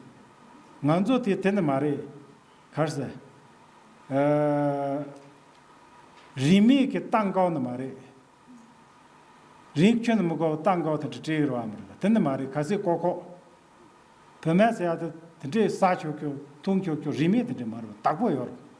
ང་ཚོ་དེ་དེ་ནི་མ་རེད། ག་རེ་ཟེར། ཨ། རིན་མེད་ཀྱི་ཏང་དཀར་ནི་མ་རེད། རིན་ཁྱོན་ནི་མི་དགོས་པ་ཏང་དཀར་དེ་འདྲ་སྤྲད་ཡོད་རེད་བ་མི་རེད་པ། དེ་ནི་མ་རེད། གལ་སྲིད་ལྐོག་ལྐོག་བོད་སྨན་ཟེར་ཡ་དེ་དེ་འདྲའི་ཟ་ཆོག་ཆོག་འཐུང་ཆོག་ཆོག་རིན་མེད་དེ་འདྲ་མ་རེད་བ། བདག་པོ་ཡོད་རེད།